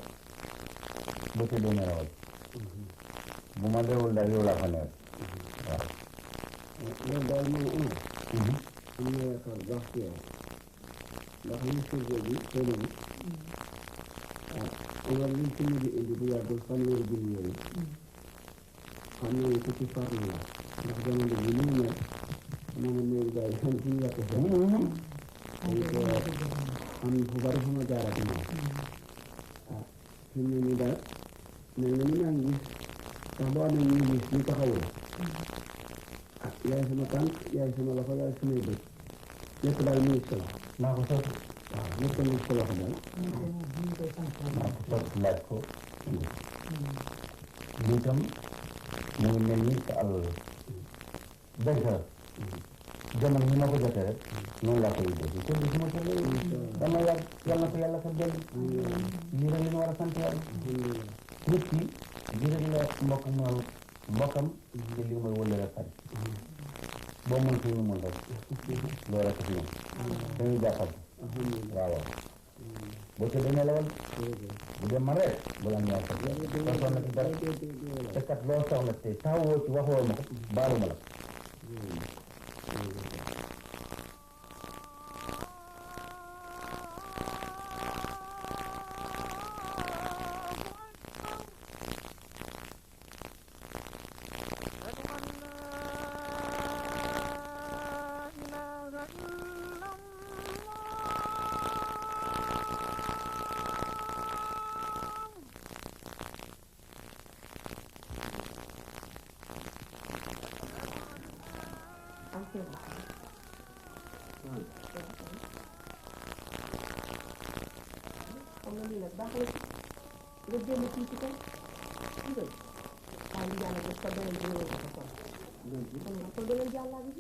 bëccëg du nelawal bu ma deewul daal yow laa fa newal waaw loolu daal moom am na yaakaar baax ci yow ndax li surga bi xëy na bi Omar liñ ci mujj indi bu yàggul fanweeri junni yooyu xam naa ne ku ci farlu la ndax jamono bi ni mu mel moom néew gars yi xam ci yàq sa am fu bari fu ma jaarati moom fi mu ne nii daal mel na ni maa ngi gis ndax boo amee ñuy gis ñu taxawul yaay sama tànk yaay sama loxo yaay samay bët lépp daal mu ngi sa loxo naa ko sotti waaw lépp mu ngi sa loxo daal naa ko sotti laaj ko lii tam mu ngi mel ni sa àll dëgg jamono ñu ma ko jotee rek noonu laa koy dégg kon bi su ma ko dama yàgg yàlla ko yàlla ko dellu lii rek la ñu war a sant yàlla nit ki lii rek la mbokkam te lii mooy wëlle rek xarit boo mën fi ñu mën rek loolu rek fi ñoom dañuy jàppal waaw waaw boo ca demee lawal bu dem man rek bu la ñëwaat sax soo soxla ci dara te kat loo soxla te taawoo ci waxoo ma ko baalu ma la xam nga lii nag baax na nga génn fii ci kaw ndigal waaye li yàlla def ko beneen bi ñëwee ko kon kon nga ko beneen jàllaa bi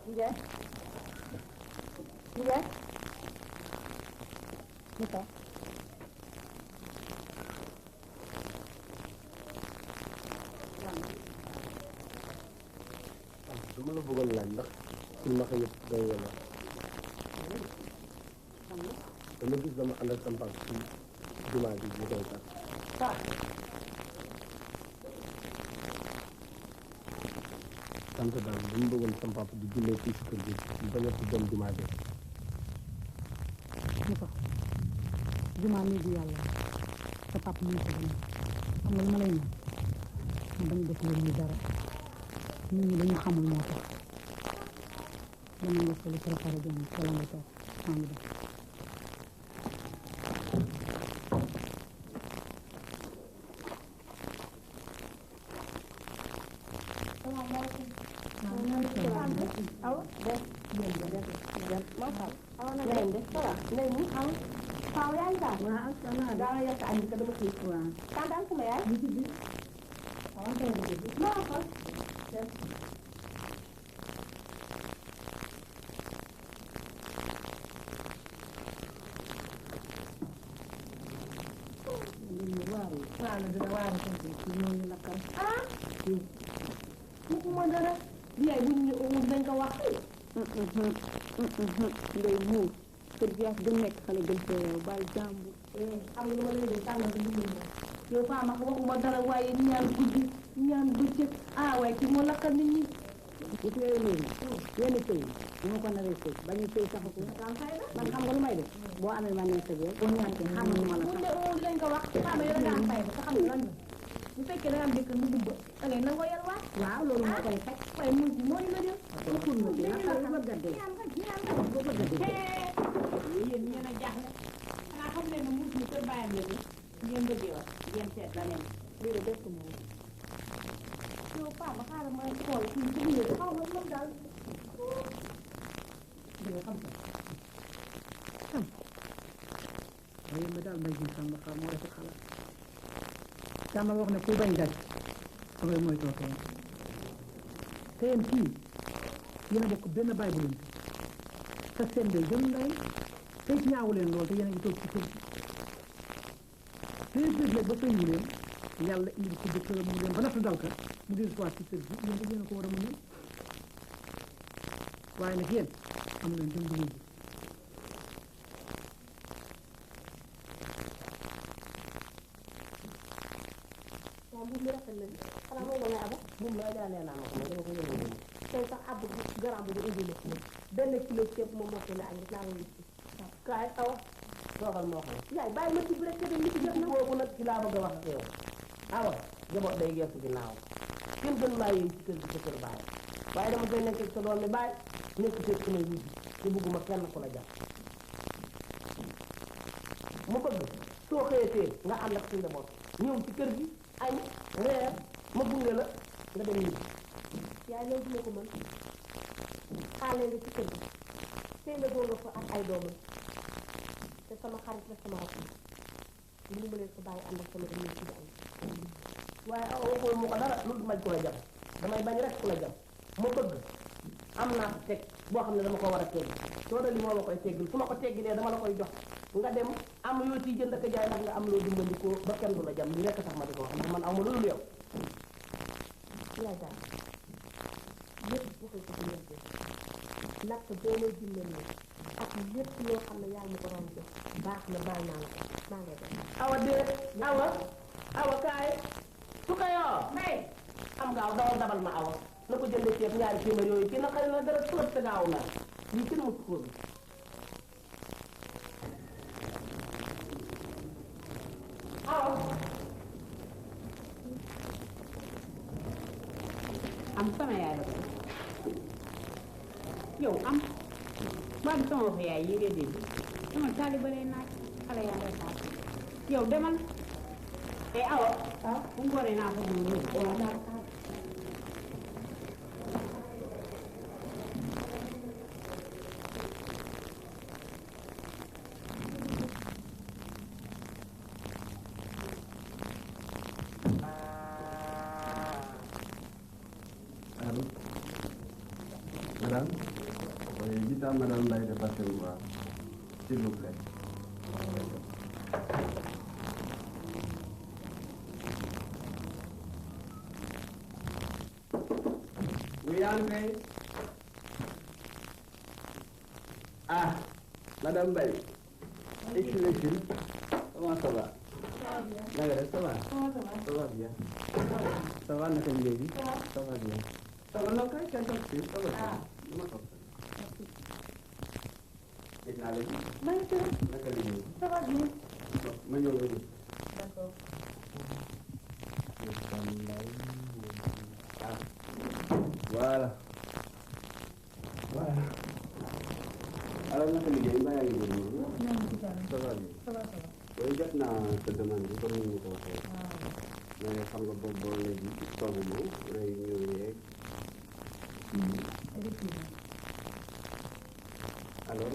Ndiaye Ndiaye Moussa dama la bëggoon laaj ndax suñu ma yëpp day wala dama gis dama ànd ak sama papa ci jumaa bi ñu koy tax sant daal dañu bëggoon sama papa di jullee fii si kër gi ñu bañ a dem jumaa bi ñu ko jumaa nii di yàlla sa papa mu ko dem xam nga li ma lay ñaan ma bañ a def loolu ñu dara nit ñi dañu xamul moo tax dama nga soli préparé jom wala nga toog maa ngi def Kau yang dah. Wah, sana dah ya kan kita dah bersih. Wah. Kadang tu ya. Di sini. Orang tu di sini. Apa? Ini waru. Kalau dah waru kan kita ni lakukan. Ah? Buku mana? Dia bunyi umur dan kawaki. Lemu. Kerja demek kali gente bal jambu am lu ma lay de tan du ñu yow fa ma waxuma dara waye ñaan guddi ñaan bëccëg way ci mo lakal nit ñi bu tey ni yene tey ñu ko na sey bañu sey sax ko man xam nga lu may def bo amé ma nekk ak yow bo ñaan ci xam ñu ma la sax ñu lañ ko wax xam yow da nga fay ko xam lan bu fekke da am dekk mu dubba da ngay nango yal wa waaw lolu mo koy fek way mu mo ñu ma dem ko ko ñu dina ka ba gadde ko ba gadde yéen ñeen a jaaxle xanaa xam leen ne muus mi kër bàyyam la ngeen bëggee wax ngeen seet la leen lii de def ko moom yow paa ba xaaral ma xool fii ci biir xaw ma moom daal danga xam sax ay ma daal mbay jin sàmm xaar moo rafet xalaat sàmm wax ne ku bañ daj dangay mooy tookee te yéen kii yéen a bokk benn baay bu leen te seen day jëm ngay te ñaawu leen lool te yéen a ngi toog ci kër gi te léeg ba feeñu leen yàlla indi ko jëkkër mu leen ba natt dal ka mu del soit ci kër gi yéen da ngeen ko war a mën waaye nag yéen am leen jëm dugub waaw buum bi rafet na xanaa moom la ngay aba buum la daa nee naa ma ko ma dama ko yëngu tey sax ab garam bu indi la benn kilo ceeb moom moo ko la añ laa ko gis kaay awa toogal moo xam yaay bàyyi ma ci bi rek te li ci jot na boobu nag ci laa bëgg a wax ak yow awa jaboot day geesu ginnaaw kenn gën maa yéen ci kër gi sa kër bàyyi waaye dama koy nekk sa doom mi bàyyi nekk ci sama wujj te bëgguma kenn ku la jàpp mu bëgg soo xëyatee nga ànd ak sa njaboot ñëw ci kër gi añ reer ma gunge la nga dem ñibbi yaay loolu dina ko mën xaale nga ci kër gi tey la doo nga fa ak ay doomam te sama xarit la sama rakk li ma leen ko bàyyi ànd ak sama dem ñëw ci di añ waaye aw waxul mu ko dara lu dul mañ ku la jam damay bañ rek ku la jam ma bëgg am naa teg boo xam ne dama ko war a tegg soo dali moo ma koy teggil su ma ko teggilee dama la koy jox nga dem am yoo ciy jënd ak jaay ndax nga am loo dimbandikoo ba kenn du la jam lii rekk tax ma di ko wax ndax man aw ma loolu yow yaay daal lépp bu koy ko dimbante natt boo may dimbali ak lépp loo xam ne yaa ngi ko doon jox baax na baal naa la ko maa ngay def awa déet awa kaay su ko yoo may am gaaw dawal dabal ma awa na ko jënd ceeb ñaari téeméer yooyu kii na xëy na dara trop te gaaw na lii kenn mu ko awa am sama yaay la yow am ba bi sama wax yaay yi ngay dégg sama taaliba lay naaj xale yaa lay xaar yow demal te awa bu ngoonee naa ko dund Madame, dites à Madame Baye de passer me voir, s'il vous plaît. Oui, André. Ah, Madame Baye. Excellent. Comment ça va? Ça va? Ça va? Ça va bien. Ça va, naka liggéey bi? Ça va bien. Ça va naka kay toog fii, ça va bien. Ma toog. Gis naa la fi. maa ngi tëdd. Naka liggéey? Ça va bien. Ma ñëw nga nii. D'accord. Ah. Voilà. Voilà. Alors naka liggéey mbaa yaa ngi góorgóorlu? ñoo ngi ci kanam. Ça va bien. Ça va, ça va. Loolu jot naa sa demande bi comme ni ñu ko waxee. mais xam nga boobu boo léegi toogu ma day ñëw yeeg. Effectivement. Alors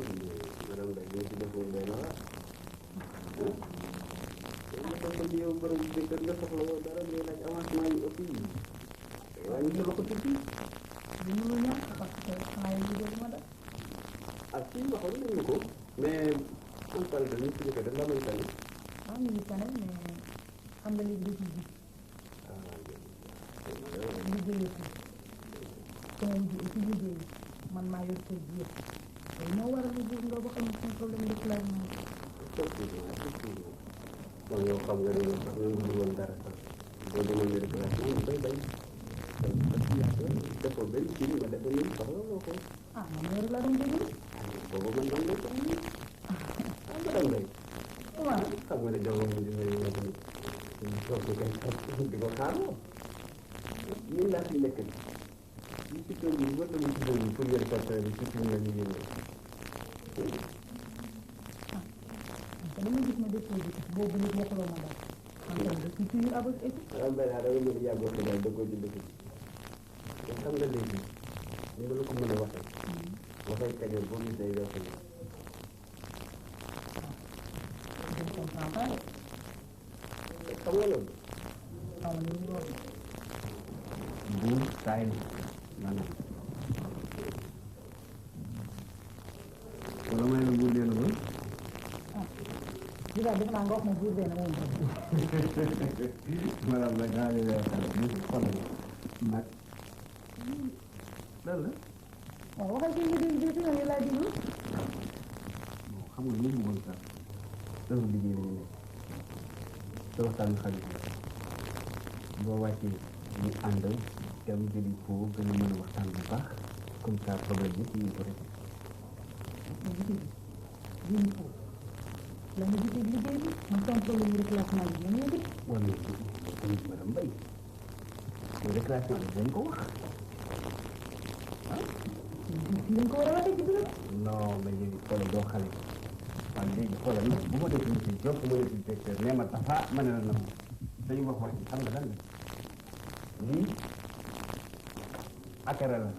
madame Mbaye li nga ci defoon doy na waar. nga ko yow borom jëkkër nga soxla woo dara ngay laaj avancement yu ëpp yi. waaye ñu la ko tuuti. mënul ñàkk parce que xanaa yi liggéey ma def. ah si waxoon nañu ko. mais en tant que nit ki dafa may tane. waaw ñu ngi tane mais xam nga léegi da ciy gis. liggéeyu ko sama ji ci liggéey man maa yor kër gi yëpp tey moo waral lu gis nga ba xam ne suñu problème de classement. effectivement bon yow xam nga ne yow sax nga mënul woon dara sax boo demoon ne déclaration bi bay bay defoo benn kii nga defoon ni soxla loo ko. ah man loolu laa doon déglu. boobu man dama lay soxla nii. ah madame Mbaye. waaw xam nga ne jamono bi dina ñëw tamit ñu toog di koy di ko xaaroo. ñun laa fi nekk nii ci kër gi war nañu ci kër gi pour yéen personne bi surtout ñu la ñu yéen te dama gis ma déposé boobu nit waxuloo ma dara en terme de culture avec équipe. am bay naa dama mën a yàggoo ko daal dëggoo ci dëkk bi te xam nga léegi ñu nga la ko mën a waxee waxee kajoor boo gis day weesu ni je ne comprends pas de. xam nga loolu xaw ma ni mu doon. buur saay maanaam wala may la buur dee na ba di daal defe naa nga wax ma buur bee na moom maanaam nag daa leen weesal ñu xol nag lan la waaw waxal ci ñu dégg si nga laa déglu. xam nga li mu woon sax dafa liggéey bi ne te waxtaan xarit boo wàccee ñu ànd dem jëli foo gën a mën a waxtaan bu baax comme ça problème yëpp ñu ko rek jëli foo la nga gisee liggéey bi man sama problème mu reclassement bi ñoom ñoo gën. wala tamit madame Mbaye mooy déclaration bi dañ ko wax dañ ko war a waxee ci biir. non mais léegi xoolal doo xale waaye léegi xoolal nag bu ma def ci jox ma def ci directeur nee ma tafa ma ne la na dañu wax wax xam nga lan la lii akara la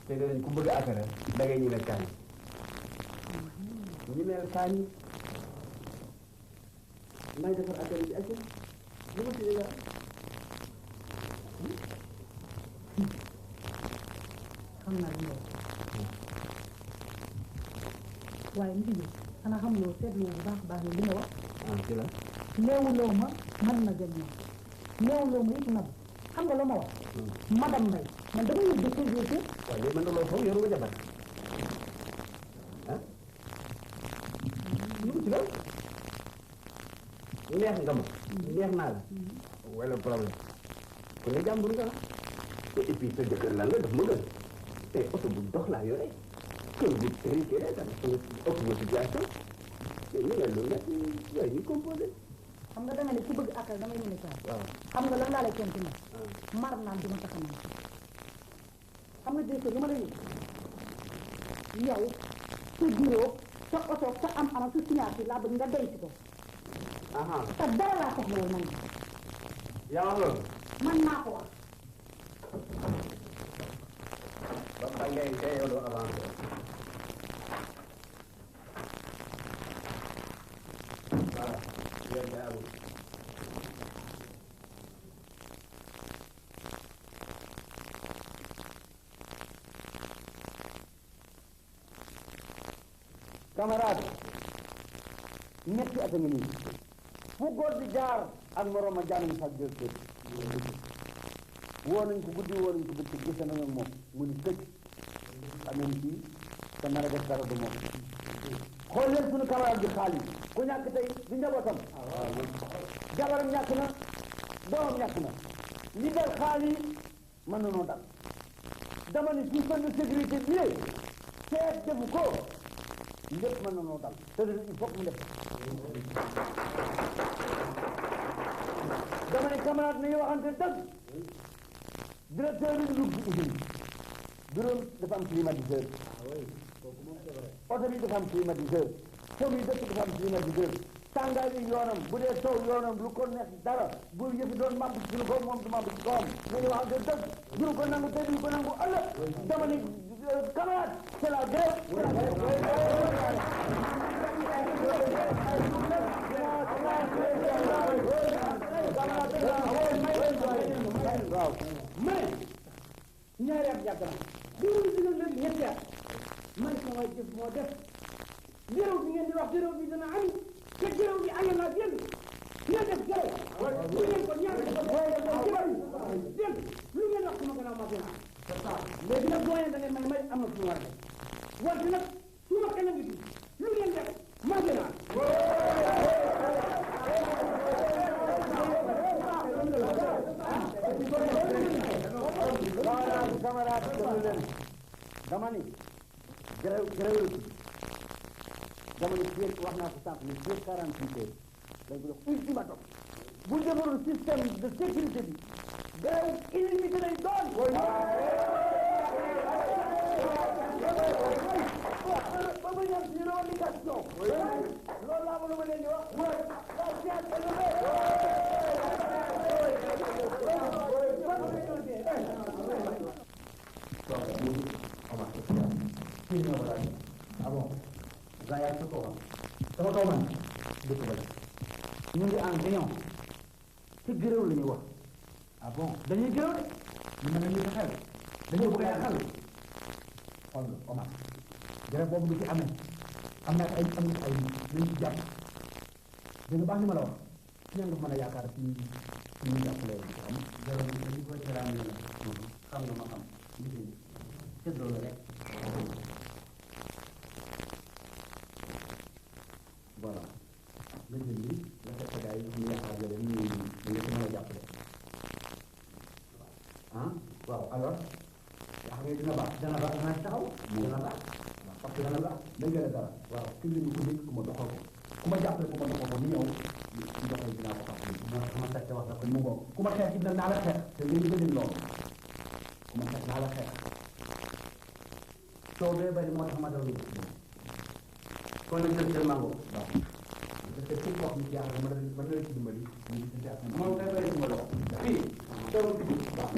te danañ ku bëgg akara da ngay ñemeel kaani ñemeel kaani may defar akara ci akara lu ma ci la xam naa li nga wax waaye nit ñi xanaa xamuloo seetlu bu baax baax li nga wax. ah ci la néewuloo ma man na jël ñoom néewuloo ma it nag xam nga la ma wax. madame Mbaye man dama yëg de société. waaw léegi man dama foog yoruma jabar ah lu ci la neex nga ma neex naa la wala problème ku ne jàmbur nga la et puis sa jëkkër lan la daf ma gën te oto bu dox laa yore kër bu tënkee rek tamit ëpp ma situation mais ñu ne lu nekk yooyu ñu composé xam nga danga ne ku bëgg akal damay mën a caal. waaw xam nga lan laa lay tontu nag. mar naan dina tax a naan xam nga directeur lu ma lay yëg yow sa bureau sa oto sa am-am sa signature laa bëgg nga denc ko. te dara laa soxla woon man. yaa wax loolu man maa ko wax. ba xam ngay tey yow doo avancé voilà yéen day amul camarade ñetti at a ngi nii fu góor di jaar ak moroom a jaanam sax jël kër woo nañ ko guddi woo nañ ko bëccëg gise nañu moom mu ni tëj xamee ni kii te nar a def dara du moom xool leen suñu camarade bi xaal yi ku ñàkk tey di njabootam jabaram ñàkk na doomam ñàkk na li dal xaal yi mën na noo dal dama ni suñu fond de sécurité bi seet defu ko lépp mën na noo dal te il faut que mu def dama ne camarade nañu waxante dëgg directeur bi dugg ci usine bureau dafa am climatiseur oto bi dafa am climatiseur fom yi dëkk dafa am climatiseur tàngaay bi yoonam bu dee taw yoonam lu ko neex dara bu yëfi doon mamb ci suñu kaw moom du mamb ci kawam nañu waxante dëgg duñu ko nangu tey duñu ko nangu ëllëg dama ne camarade c'est la grève waaw mais ñaari at yàgg na diwlu si nag léegi ñetti at man sama jëf moo def géréw bi ngeen di wax géréw bi dana am te géréw bi año naa jël ngeen def géréw lu ngeen ko ñaari def jël lu ngeen wax sama gannaaw ma gën léegi nag boo da ngeen may am na suñu war def wante nag su ma kanam gi lu ngeen def ma gën camarade dama leen dama ni gréw gréw dama ni fii wax naa ko sànq ni fii 48 heures dañ ko jox ultimatum bu defarul système de sécurité bi gréw illimité lay doon ba ma ñaan si revendication loolu laa mënu ma leen di wax ah bon gaa yaa ci kaw sama kaw man dëkk ba la ñu ngi en réunion ci gërëw la ñu wax ah bon dañuy gërëw de ñu mën a ñu xel dañoo bëgg a yàqal xool nga Omar gërëw boobu du ci amee am na ay nañ ci jàpp dégg nga baax li ma la wax ci nga mën a yaakaar ci ñu jàppale ci xam gërëw bi dañu ko cëraam la xam nga ma xam tëddoo la rek voilà nga jël li nga fekk gars yi ñu yaakaar yooyu ñu nga ci mën a jàppale ah waaw alors yaa xam ne dina baax dana ci taxaw dana baax parce que dana baax day gën a dara waaw ki lañu ko nekk ku ma doxal ko ku ma jàppale ku ma doxal ko ni ñëw ci doxal dinaa ko xam ma fekk wax na ko mu bokk ku ma xeex it nag naa la xeex te ngeen gënal loolu ku ma xeex naa la xeex soo bee bari moo tax ma daw kon nag jël mango waaw parce que képp koo xam ne jaaxle ma la ci dimbali moom kay bari ma loxo fii soo fi waaw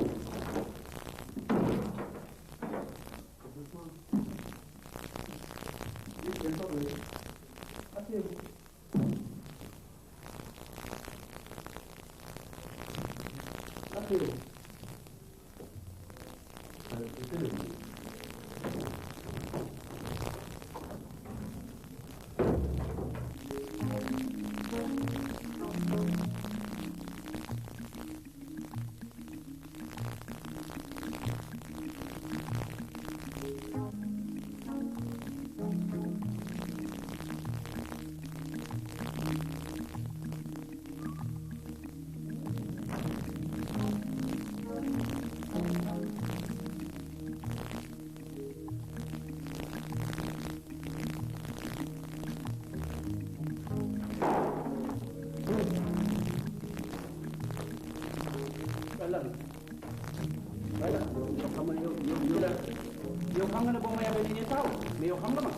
yow xam nga ne boo ma yabee ni ñuy taw mais yow xam nga ma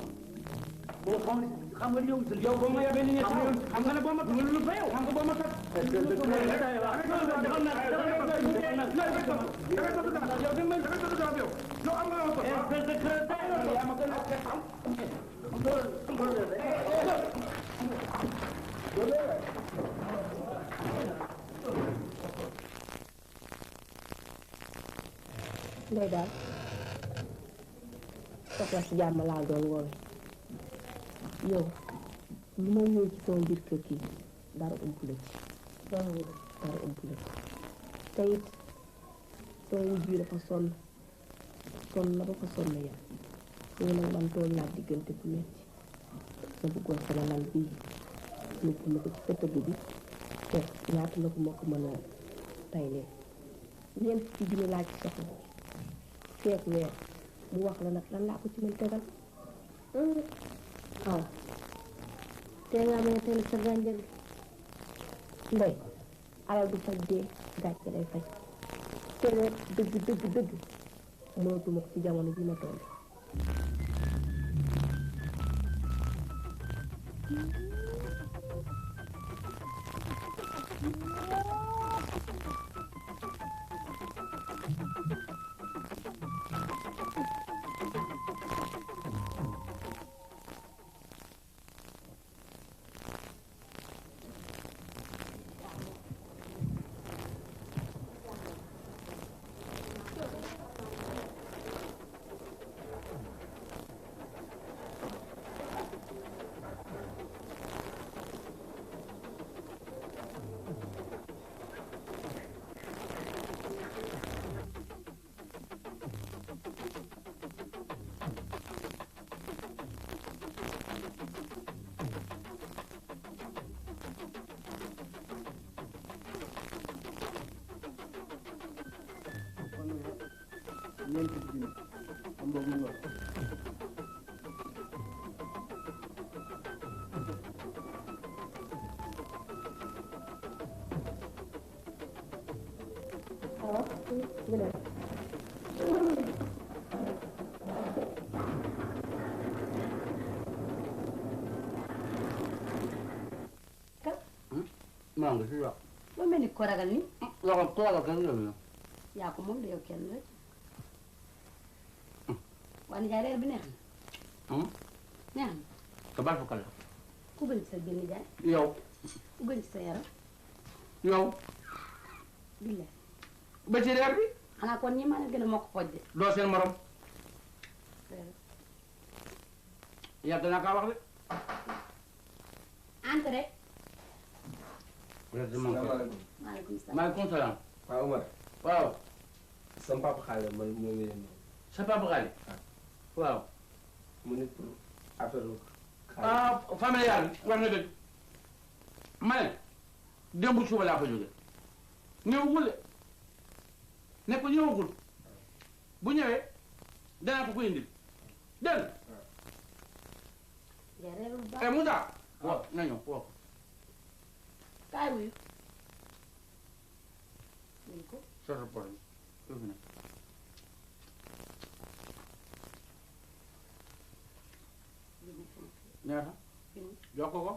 boo xam nga yow boo ma yabee ni ñuy taw xam nga ne boo ma lu fa yow xam nga boo ma tax ndey daal soxla si jàmm laa doon woowe yow lu ma ñëw ci sama biir kër gi dara ump la ci dara ump la ci te it sama wujj bi dafa sonn na ba fa sonn yam yow nag man tool naa diggante bu metti sa bëggoon sama lal bii nit ma ko ci sa tëgg bi te ñaata la ko moo ko mën a tay leen ñeent ci junni laa ci soxla feek weer mu wax la nag lan laa ko ci mën tegal waaw te nga mën a teel sa gànjal ndey alal du faj dee gàcce lay faj te nag dëgg mënatuma ko ci jamono ji ma toll ñeenti junni am boobu mu wax maa ngi si wax. ba mel ni ko ragal ni. waxal ko ragal kenn yow. yaa ko moom de yow kenn rek. waa nijaay reer bi neex na. neex na. ka baal fa kala. ku gën ci sa biir nijaay. yow. ku gën ci sa yaram. yow. billaay. ba ci reer bi. xanaa kon ñi ma ne gën a mokk xooj de. doo seen morom. yàgg naa kaa wax de. entrée. salaamaaleykum. maaleykum salaam. waaw Omar. waaw. sama papa xaalis man moo ngi leen sa papa xaalis. waaw. mu ne pour affaire familial wax nga dëgg. ma ne démb suba laa fa jóge ñëwagul de ne ko ñëwagul bu ñëwee danaa ko ko indil dégg nga. Moussa. waaw na ñëw waaw. kaay wuyu. wuyu ko. sa problème yow fi nekk. ñaata. jox ko ko.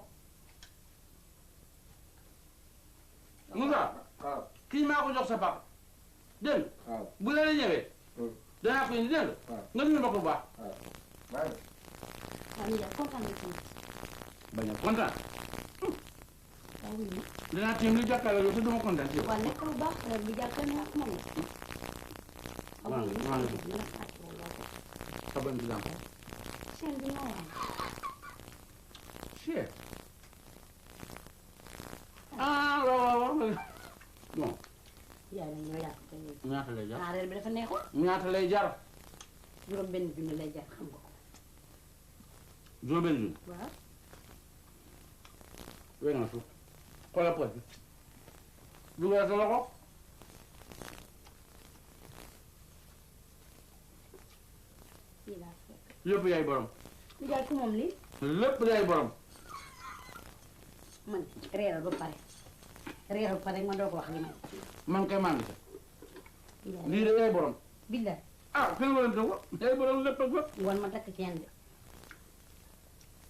Moussa. waaw kii maa ko jox sa papa. dégg nga. waaw bu la ñëwee. danaa ko indi dégg nga. nga dund ma ko bu baax. waaw. waaw nijaay kontaan nga ci. bañ a kontaan. waaw wuyu. danaa tiim lu jàkkaarloo yow te duma kontaan ci yow. waaw nekk lu baax reer bi jàppale naa ko moom. waaw waaw xabaar bi daal. chaîne bi moo waral. chien. ah waaw waaw bon. yaay nag ñoo yàq ko léegi. ñaata lay jar. ah reer bi dafa neexul. ñaata lay jar. juróom benn junni lay jar xam nga ko. juróom benn junni. waaw. wéy na suuf xoolal poche bi. dugal sa loxo. fii laa fekk. lépp yaay borom. nijaay ku moom lii. lépp yaay borom. man reeral ba pare. reeral ba pare ma doo ko wax li may. man kay maa ngi sa. nijaay lii de yaay borom. billaay. ah kenn warante ko yaay borom lépp ak lépp. ngoon ma takk ceen de.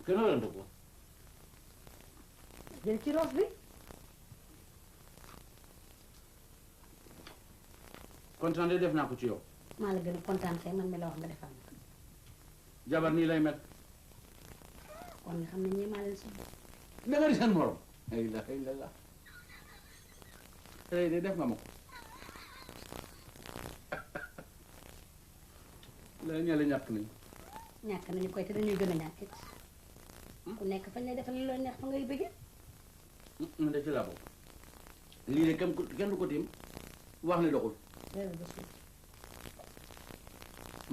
kenn warante ko. jël ci roof bi. kontaan de def naa ko ci yow. maa la gën a kontaan kay man mi la wax nga defal ma. jabar nii lay mel. kon nga xam ne ñii maa leen soxla. da nga di seen morom. la ilaha illallah. tey de def nga ma ko. la ñale ñàkk nañu. ñàkk nañu koy te dañuy gën a ñàkk it. ku nekk fañ lay defal looy neex fa ngay bëggee. man de ci laa bokk. lii de kenn du ko tiim wax ni doxul.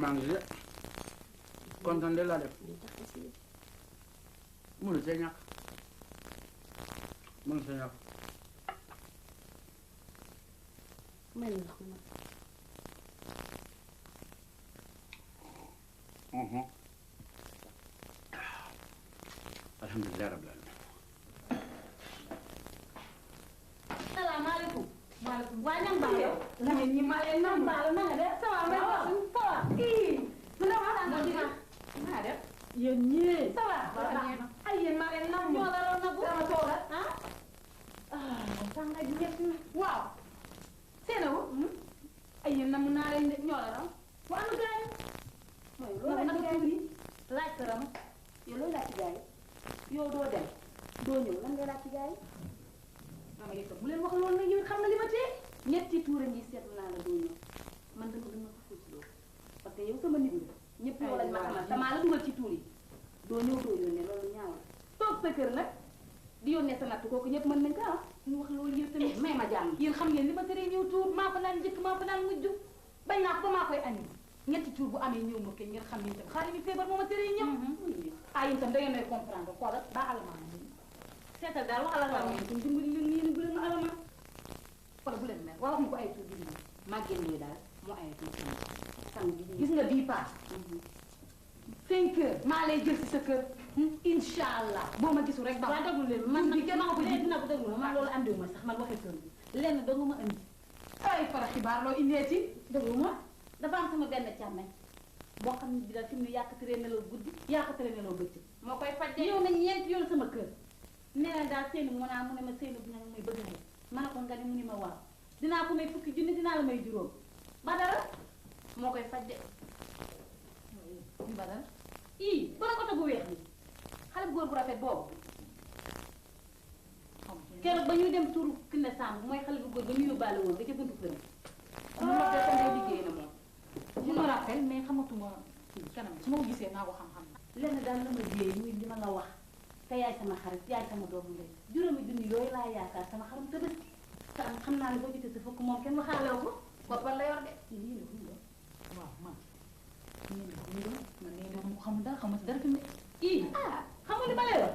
maa ngi de kontaan de laa def mënu see ñàkk mënu see ñàkk may la ndox ma nag alhamdulilah rabbil alamin salaamaaleykum maaleykum waa ñam baal yow la ngeen ñi ma leen nam baal na nga def ça va may wax ça va ii su la waxtaan ko dina na def yéen ñii ça va ay yéen ma leen nam ñoo la doon nagu dama toogal ah sanga ji ñett na waaw seenawu ay yéen nam naa leen de ñoo la doon wa anu gaay mooy loolu nag tuuri laaj ko ram yow loolu laaj ci gaay yow doo dem doo ñëw lan ngay laaj ci gaay mama yow bu leen wax loolu nag yow xam nga li ma tee ñetti tuura ngi seetlu naa la doo ñëw man dama dama ko fóotloo parce que yow sama nit nga ñëpp yow lañ ma xamal damaa la dugal ci tuur yi doo ñëw doo yónnee loolu ñaaw la toog sa kër nag di yónnee sa natt kooku ñëpp mën nañ ko ah ñu wax loolu yow tamit may ma jàmm yéen xam ngeen li ma teree ñëw tuur maa fa naan njëkk maa fa naan mujj bañ naa ko maa koy añi ñetti tuur bu amee ñëw ma kay ngeen xam yéen tam xaalis bi feebar moo ma teree ñëw ah yéen tam da ngeen may comprendre xoolal ba alamaan seetal daal wax alamaan yéen tam dimbali leen yéen bu leen ma alamaan xoolal bu leen mer wax ma ko ay tuur bi nii màggeen ñooy daal moo ay tuur sang bi gis nga bii paas 5 heures maa lay jël si sa kër incha allah boo ma gisul rek ba waa déglu leen man nag maa ko ji dina ko déglu man loolu andiwu ma sax man waxee kër bi lenn dong ma andi ay fara xibaar loo indee ci déglu ma dafa am sama benn càmmeñ boo xam ne bi daal fi mu ne yàqataree nelaw guddi yàqataree nelaw bëccëg moo koy faj ñëw na ñeenti yoon sama kër nee na daal seeni mu naa mu ne ma seeni bu ña may bëgg a ma ne ko nga ne mu ni ma waaw dinaa ko may fukki junni dinaa la may juróom Badara moo koy faj de Badara ii borom oto bu weex bi xale bu góor bu rafet boobu keroog ba ñuy dem turu Kine Samb mooy xale bu góor ba ñu yóbbaale woon ba ca buntu kër mu ma de comme liggéey na moom je me rappelle mais xamatuma kanam su ma ko gisee naa ko xam-xam lenn daal la ma jéey muy li ma la wax te yaay sama xarit yaay sama doomu ndey juróomi junni yooyu laa yaakaar sama xarum te bés te am xam naa ne boo jotee sa fukk moom kenn waxaalew ko boppal la yor de lii la waaw man man nee na mu xamul dara xamul si dara fi mu ii ah xam nga li ma lay wax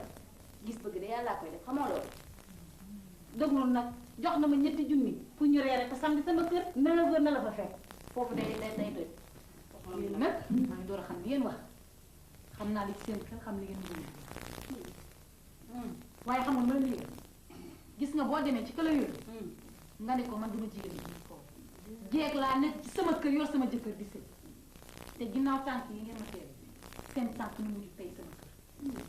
gis bëgg de yàllaa koy def xamoo loolu dëggul nag jox na ma ñetti junni pour ñu reere ko samedi sama kër na la wër na la fa fekk foofu day doy yéen nag maa ngi door a xam li ngeen wax xam naa li ci seen xel xam li ngeen bëgg waaye xamul ma lii gis nga boo demee ci këla yooyu nga ne ko man duma jigéen bi foofu jeeg laa nekk ci sama kër yor sama jëkkër di sëy te ginnaaw tànk yi ngeen ma teel seen tànk ñu mujj tey sama kër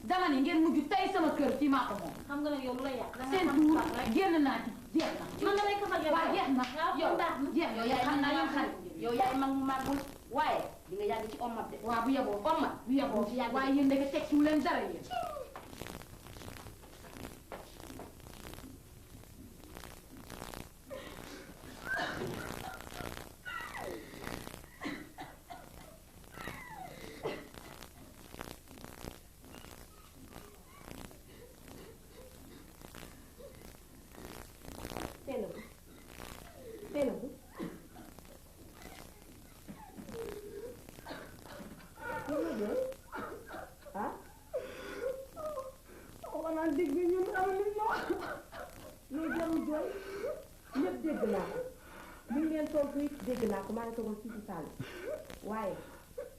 dama ne ngeen mujj tey sama kër fii maa ko moom xam nga nag yow lu la yàq seen tuur génn naa ci jeex na man nga lay kafal yow waaw jeex na yow jeex yow yaay xam naa yow xarit yow yaay mag mu màggul waaye di nga yàgg ci omat de waaw bu yeboo omat bu yeboo waaye yéen danga teg ci leen dara yéen waaye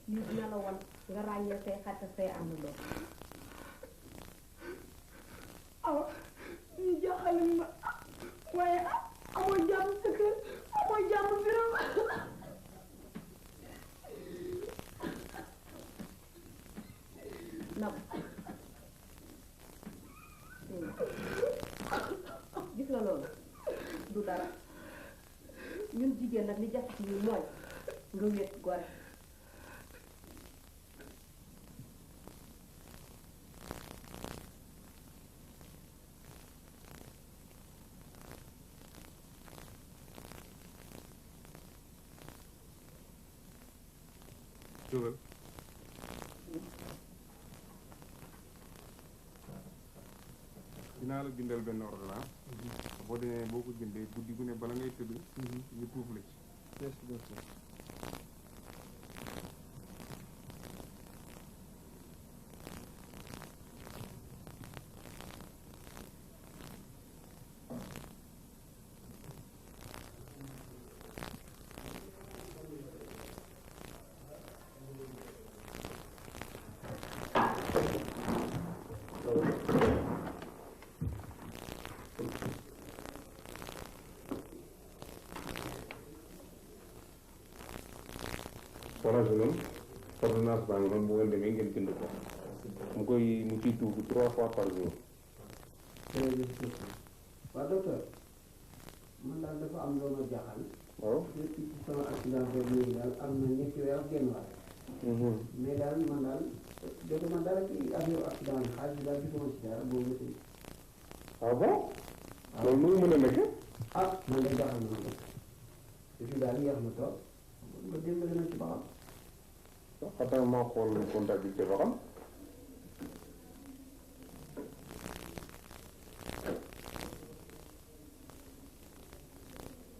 lii dina la wan nga ràññee say xarit say àndandoo aw ñu jaaxale ma waaye amoo jàmm sa kër amoo jàmm biram nag gis nga loolu du dara ñun jigéen nag li jafe ci ñun mooy nga wéet gore jógal dinaa la bindal benn ordonnance boo demee boo ko jëndee guddi gu ne bala ngay tëdd ñu tuuf la ci Merci beaucoup. soxna si noonu ordonnance baa ngi noonu bu ngeen demee ngeen jënd ko mu ciy tuubu 3 fois par jour. waaw docteur man daal dafa am loo ma jaaxal. waaw depuis ci sama accident boobu léegi daal am na ñetti weer ak genn wàll. mais daal man daal jotuma dara ci affaire accident bi xaalis bi daal gisuma ci dara boobu la tey. ah bon. loolu nu mu mën a nekkee. ah man de jaaxal na ma def et puis daal yéex na toog nga dimbali na ci ba xam. xanaa maa xool comptabilité ba xam.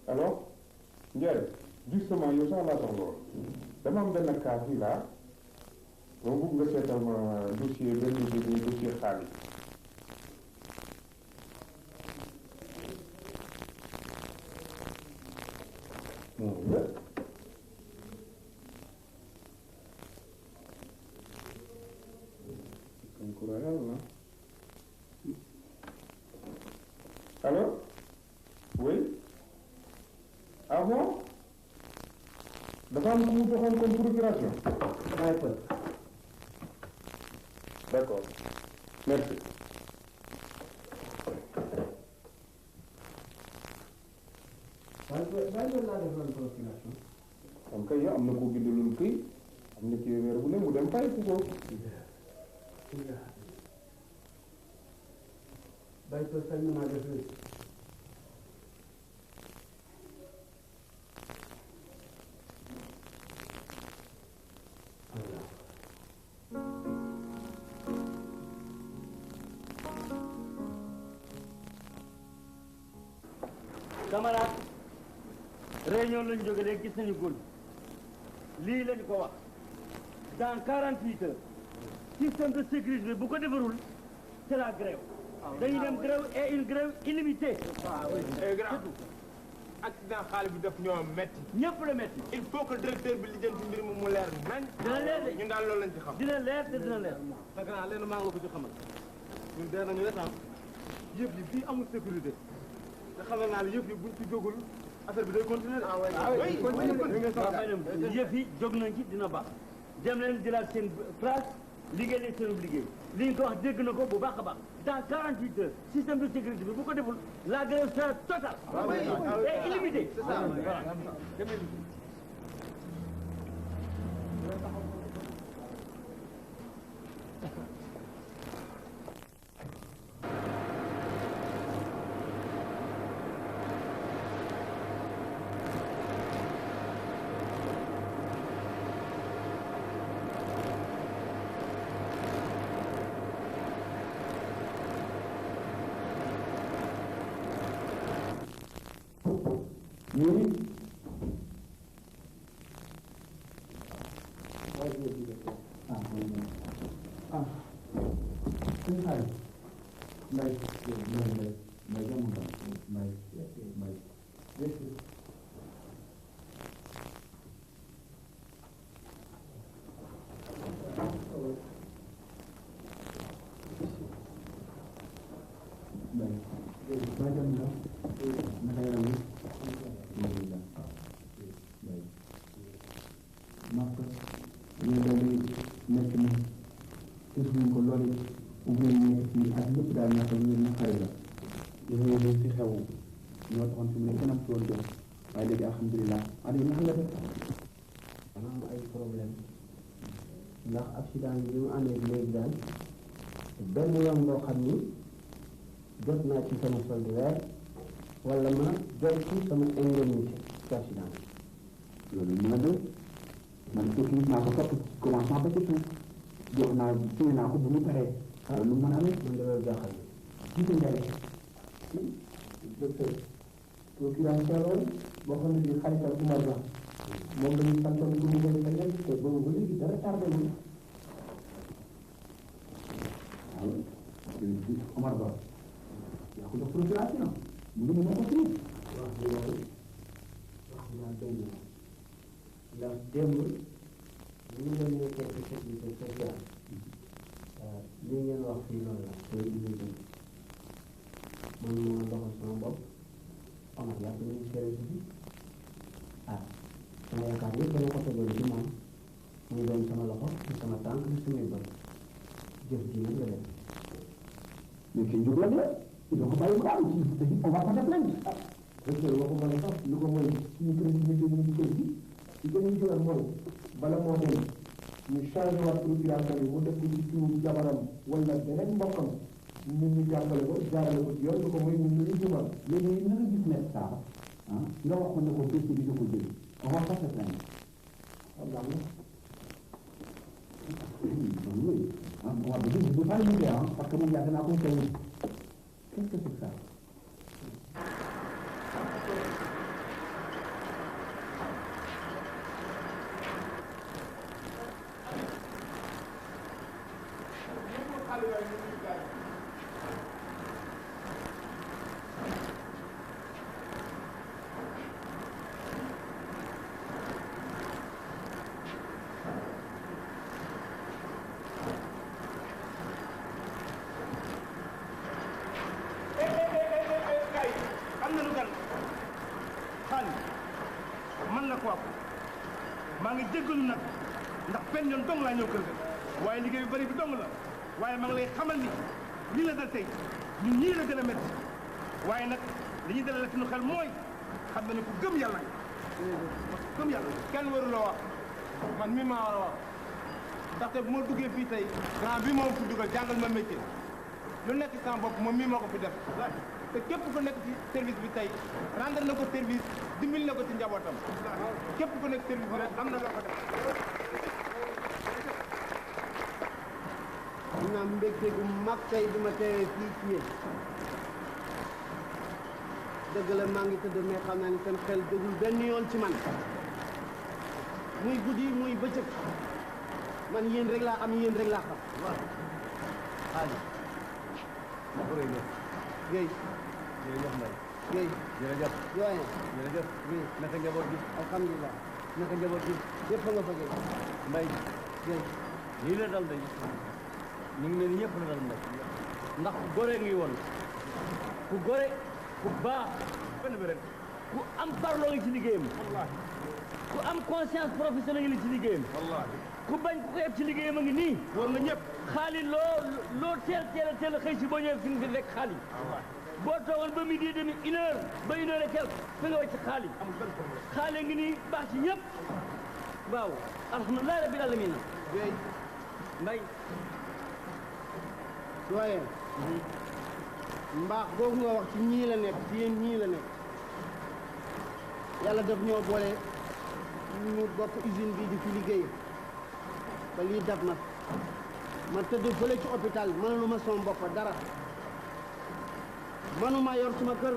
alors Ndiaye justement yow sax laa soxla woon dama am benn cas fii laa dama bëgg nga seetal ma dossier benn dossier xaalis. Alors oui ah bon dafa am ku mu joxoon comme procuration. D'accord merci. waaye loolu laa def loolu procuration. am kay am na ko bindaloon këy am na ci weer bu ne mu dem fay ku ko. bàyyi ko sañ na maa def léegi. camarade réunion lañu jóge léegi gis nañu góor lii lañu ko wax dans 48 heures système de sécurité bi bu ko defarul c'est la grève dañuy dem grève et une grève illimitée. accident xaalis bi daf ñoo metti ñëpp la metti il faut que directeur bi lijjanti mbir mu leer nañ. dina leer de ñun daal loolu lañ ci xam. dina leer te dina leer. parce que lenn maa ngi la ko ci xamal ñun dee nañu retaan yëf yi fii amul sécurité te xamal naa ne yëf yi buñ ci jógul affaire bi day continuer. yëf yi jóg nañ ci dina baax dem leen jëlaat seen place liggéey leen seen liggéey li ñu ko wax dégg na ko bu baax a baax dans 48 heures système de sécurité bi bu ko deful la grève sera totale et illimitée. Oui. Ah, oui. Ah. Xin thầy. Đây, đây cho một mày. This is ndax accident bi mu amee léegi daal benn yoon boo xam ni jot naa ci sama solde weer wala ma jot ci sama indemnité ci accident bi. loolu mën a doon man foofu naa ko topp commencement ba ci suuf jox naa signé naa ko bu mu paree. loolu mën a amee man de loolu jaaxal na. Ndiaye docteur procurateur boo xam ne bii xarital Oumar Ba moom la ñu santoon pour mu koy fayal te boobu ba léegi dara tardé wu. waaw Oumar Ba yaa ko jox procuration mu ngi mën ko fii. wax bi loolu wax bi daal doy na ndax démb ñu ngi leen nekkee ci sécurité sociale li ngeen wax fii loolu la koy indi dëgg man moo doxal sama bopp Omar yàgg nañu service bi sama yaakaar yëpp dama ko tegoon ci moom muy doon sama loxo ci sama tànk ci samay bët jëf ji nag la def mais kii njub la de il faut que bàyyi mu daal on va pas def lañ docteur waxu ma la sax lu ko mooy suñu crédibilité ñu ngi kër gi ci gën a jural mooy bala moo dem ñu changé waat procuration bi mu def ko ci turu jabaram wala beneen mbokkam ñun ñu jàppale ko jaarale ko ci yoon lu ko mooy ñun ñu jumal léegi na nga gis ne saa nga wax ko ne ko dossier bi da ko jël on va pas def lañ xam naa ne on va de pas l'idée parce que moom yàgg naa ko teew qu'est-ce que c'est ça maa ngi jéggalu nag ndax benn yoon dong laa ñëw kër ga waaye liggéey bu bëri bi dong la waaye maa ngi lay xamal ni lii la dal tey ñun ñii la gën a métti waaye nag li ñuy dalal suñu xel mooy xam na ne ku gëm yàlla gëm yàlla kenn waruloo wax man mii maa war a wax ndaxte bu ma duggee fii tey grand bi moom fi dugal jàngal ma métier lu nekk sama bopp moom mii moo ko fi def te képp ku nekk ci service bi tey rendre na ko service dimbali na ko ci njabootam képp ku nekk service bi rek am na loo ko def. am naa mbégte gu mag tey bi ma teewee fii ci yéen dëgg la maa ngi tëdd mais xam naa ni seen xel dëggul benn yoon ci man muy guddi muy bëccëg man yéen rek laa am yéen rek laa xam. waaw xaalis ma ko réglé Guèye jërëjëf Mbaye Guèye jërëjëf yooye jërëjëf oui naka njaboot gi alhamdulilah naka njaboot gi yëpp nga fa Guèye Mbaye Guèye lii la dal day ñu ngi leen ñëpp la dal Mbaye ndax ku gore ngi woon ku gore ku baax benn bi rek ku am parloo ngi ci liggéeyam ku am conscience professionnelle ngi ci liggéeyam ku bañ ku ko yeb ci liggéeyam a ngi nii war na ñëpp xaali loo teel a xëy si boo ñëwee fi nga fi fekk xaali boo toogal ba midi et demi une heure ba une heure et quelque fi nga wàcc xaali xaali ngi nii baax ci ñëpp waaw alhamdulilah rabbil alamin Guèye Mbaye waaye mbaax boobu nga wax ci ñii la nekk ci yéen ñii la nekk yàlla daf ñoo boole ñu bokk usine bi di fi liggéey ba lii dab na ma tëdd fële ci hôpital mënuluma sama bopp dara manuma yor suma kër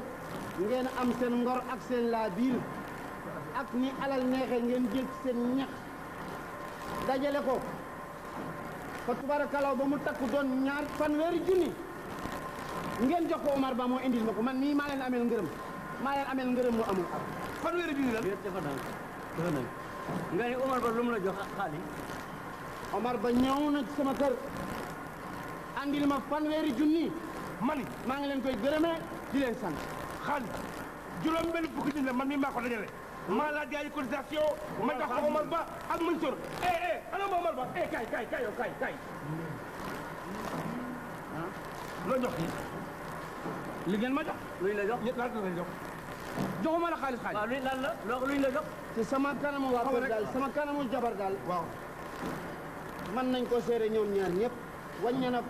ngeen am seen ngor ak seen laa biir ak ni alal neexee ngeen jël seen ñax dajale ko fa tubarakalaw ba mu takku doon ñaar fanweeri junni ngeen jox ko Omar Ba moo indil ma ko man nii maa leen amel ngërëm mu amul ab fanweeri junni la dafa nang nga ni Omar Ba lu mu la jox xaalis Omar Ba ñëw na sama kër andil ma fanweeri junni man maa ngi leen koy gërëmee di leen sant xaalis juróom benn fukki junni man mii maa ko dajale maa laa jaay cotisation ma jox ko Omar Ba ak Mansour ana ma Omar Ba kay yow kay loo jox li ngeen ma jox luñ la jox ñett laata la jox joxuma la xaalis waaw lan la luñ la jox ci sama kanamu waa kër daal sama kanamu jabar daal waaw man nañ ko seere ñoom ñaar ñëpp wàññi na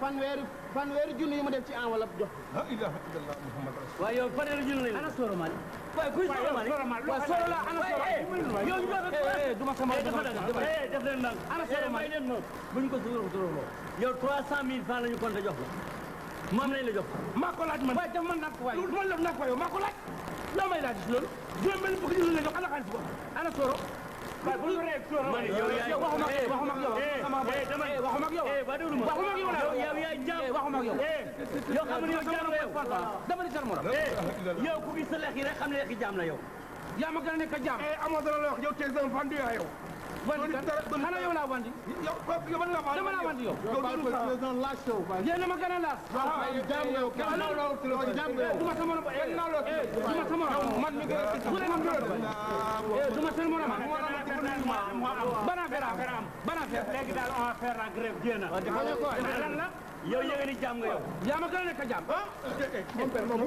fanweeri junni yi ma def ci enveloppe jox la ilaha illallah muhammad rasul waaye yow fanweeri junni ana Soro Mali waaye kuy Soro Mali waaw Soro la ana Soro yow ñu duma sama def leen nang ana Soro Mali leen noonu buñ ko suro yow 300 000 francs la ñu compté jox la moom lañ la jox maa ko laaj man waaye daf man nag waaye lu ma def nag yow maa ko laaj loo may laaj loolu juróom benn fukki junni la jox ana xaalis ba ana Soro waaye bu ñu ree Soro waxuma ak yow waxuma ak yow yow yaay jaam waxuma ak yow yow xam nga yow jaam la yow dama ni sar morom yow ku gis sa lex yi rek xam ne lex yi jaam la yow yaa ma gën a nekk jaam amoo dara la wax yow tey sama fan yow wandi xanaa yow laa wandi yow man la dama laa wandi yow yéen a ma gën a laas duma sa morom duma sa morom man mi duma seen morom ban affaire am ban affaire léegi daal on va faire la grève jéem a lan la yow yéen ni jaam nga yow yaa ma gën a nekk jaam mon père non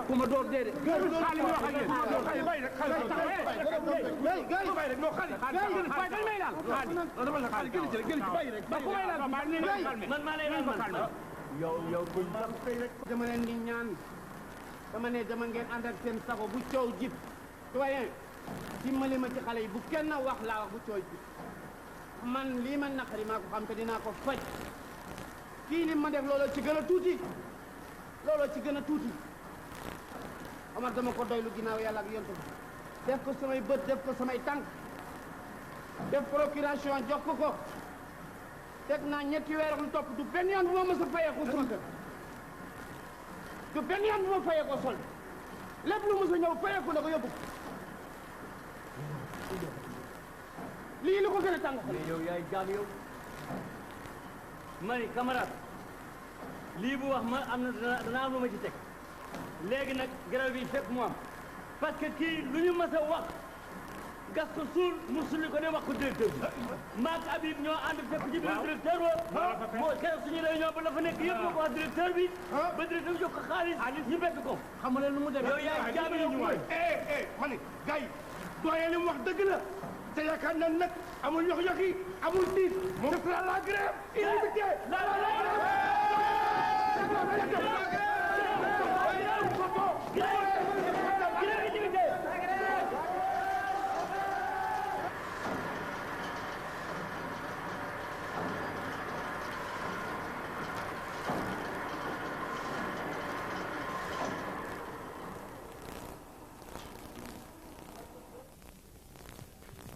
kuma door déedéet xaalis wax ak yéen bay rek xaalis dañ may laal man maa lay laal yow dama leen di ñaan dama ne dama ngeen ànd ak seen sago bu coow jib doyen dimbali ma ci xale yi bu kenn wax laa wax bu coow jib man lii ma naqari maa ko xam te dinaa ko faj kii li ma def looloo ci gën a tuuti looloo ci gën a tuuti Omar dama ko doylu ginnaaw yàlla ak yontu def ko samay bët def ko samay tànk def procuration jox ko teg naa ñetti weer ak lu topp du benn yoon bu ma mës a fayee ko sama kër du benn yoon bu ma fayee ko sol lépp lu mës a ñëw fayee ko na ko yóbbu lii lu ko gën a tàng yow yaay jaam yow mani camarade lii bu wax ma am na dana am lu ma ci teg léegi nag grève bi fekk mu am parce que kii lu ñu mës a wax gas ko suul mu sulli ko ne wax ko directeur bi maak Habib ñoo ànd fekk ci biir directeur ba moo keroog suñu réunion ba la fa nekk yëpp moo ko wax directeur bi ba directeur bi jox ko xaalis ñu fekk ko xam nga lu mu demee yow yaay jaam yi ñu waay ma ne gars yi doyen li mu wax dëgg la te yaakaar naa nag amul yox-yox yi amul tiit moom def la grève illimité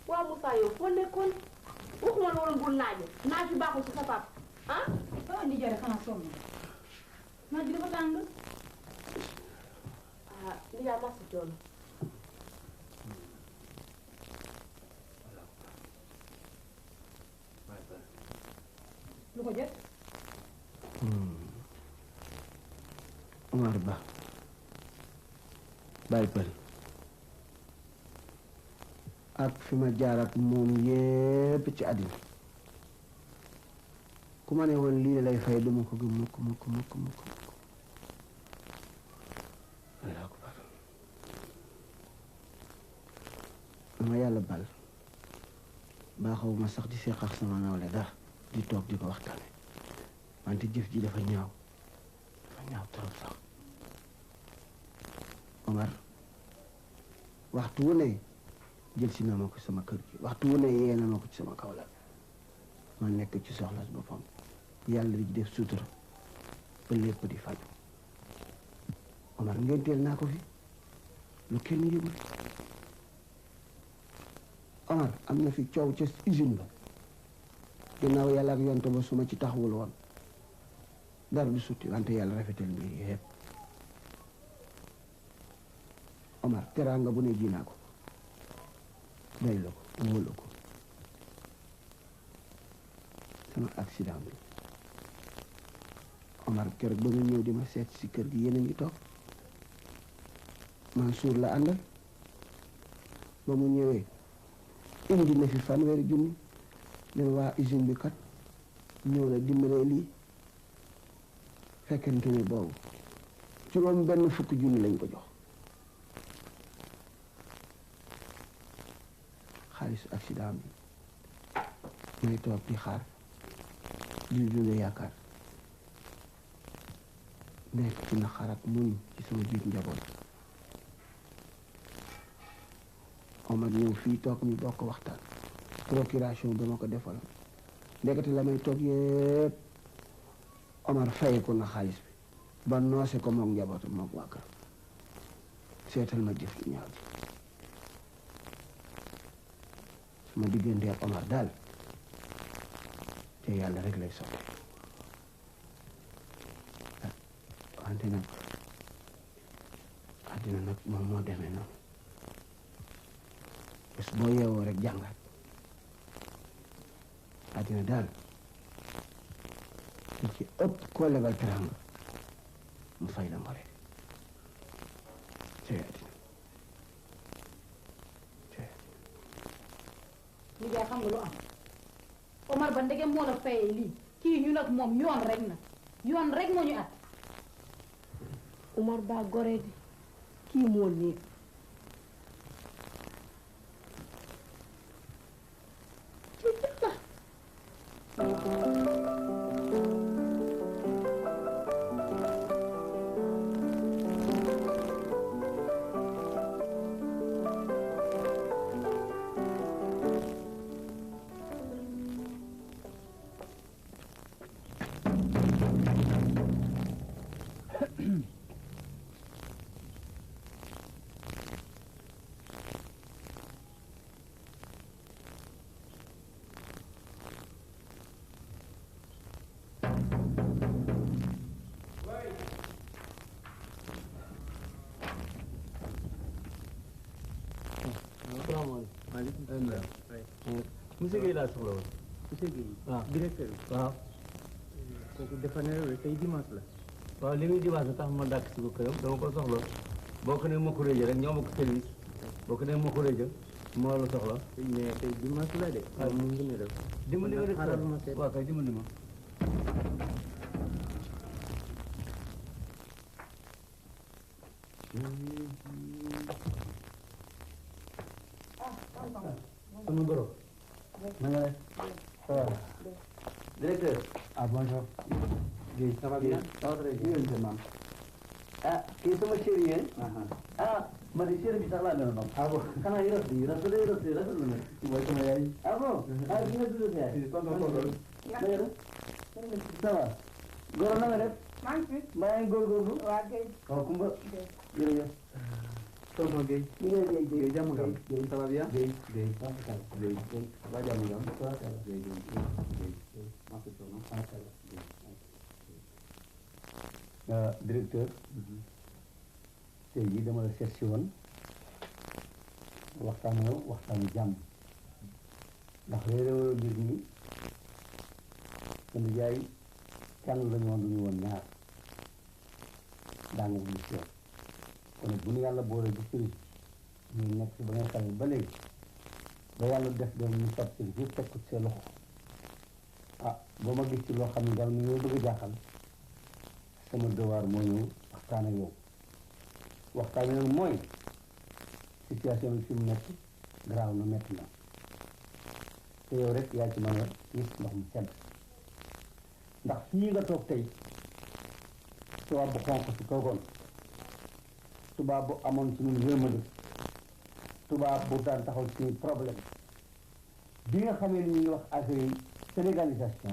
waaw Moussa yow foo nekkoon waxuma la woon bul naaj bi baaxul ci sa pap ah sama nijaay xanaa sonn naaj bi dafa tàng ah nijaay masa coono lu ko jot Omar Ba Baye Pël ak fi ma jaar ak moom yépp ci àddina ku ma ne woon lii lay fay duma ko gëm mukk Allahu akbar dama yàlla bal baaxaw ma sax di seq ak sama nawle dara di toog di ko waxtaane wante jëf ji dafa ñaaw trop sax Omar waxtu wu ne jël si na ma ko sama kër gi waxtu wu ne yee na ma ko ci sama kaw la ma nekk ci soxlas boppam yàlla di def sutura ba lépp di faju Omar ngénteel naa ko fi lu kenn yëgul Omar am na fi coow ca usine ba ginnaaw yàlla ak yonte ba su ma ci taxawul woon dara du sutti wante yàlla rafetal mbir yi yëpp Omar teraanga bu ne ji naa ko day la ko wóolu ko sama accident bi Omar keroog ba nga ñëw di ma seet si kër gi yéen a ngi toog Mansour la àndal ba mu ñëwee indi na fi fanweeri junni leen waa usine bi kat ñëw na dimbalee lii fekkente ne boobu juróom benn fukki junni lañ ko jox xaalisu accident bi may toog di xaar di dundee yaakaar nekk ci naqar ak muñ ci sama biir njaboot Omar ñëw fii toog ñu bokk waxtaan procuration dama ko defal ndekete la may toog yëpp Omar fayeku na xaalis bi ba noose ko moom njabootam moom waa kër seetal ma jëf lu ñaaw ji sama diggante ak Omar daal te yàlla rek lay sotti wante nag àddina nag moom moo demee noonu bés boo yeewoo rek jàngat àddina daal li ci ëpp koo lebal teranga mu fay la ngore ci àddina li ngay xam nga lu am Omar ba ndegem moo la fayee lii kii ñu nag moom yoon rek moo ñu at Omar ba gore di kii moo néeg monsieur Guèye laa soxla woon. monsieur Guèye. waaw directeur bi. waaw. kooku dafa ne tey dimanche la. waaw li muy dimanche tax ma dàkk si ko këram dama ko soxla boo ko nee ma ko réjë rek ñoo ma ko service boo ko nee ma ko réjë moo la soxla. mais tey dimanche la de. waaw mu ngi ne def. dimbali ma rek xaaral ma seet. waaw kay dimbali ma. sama goro. na nga def. ça va. directeur. ah bonjour. Guèye ça va bien. ça va très bien. ah kii sama chéri yéen. ah ma de chéri bi sax laa mel noonu. ah bon xanaa yi rafetlu na. mooy sama yaay. ah bon ah bi nga tudd sa yaay. ça va. goro na nga def. maa ngi fi. maa ngi góorgóorlu. waa Guèye. waaw Kumba. jërëjëf. tonton Guèye. Guèye jàmm nga am. Guèye ça va bien. Guèye waa jàmm nga am. directeur. tey jii dama la seet si woon waxtaanu jàmm ndax réeréew mbir mi seen jaay kenn la ñu woon du ñu woon ñaar daanaka ñu si yoon kon bu ñu yàlla boole bu sëriñ ñu nekk si ba nga xale ba léegi ba yàlla def doon ñu fab sëriñ yëpp teg ko ci seen loxo ah ba ma gis ci loo xam ne daal mi ñoo bëgg a jaaxal sama devoir moo ñëw waxtaan ak yow waxtaan ak yow mooy situation bi fi mu nekk garaaw na metti na te yow rek yaa ci mën a gis ndox mu sedd ndax fii nga toog tey tubaab bu xonq si toogoon tubaab bu amoon ci ñun yërmande tubaab bu daan taxaw ci problème bi nga xamee ni ñu ngi wax affaire yi sénégalisation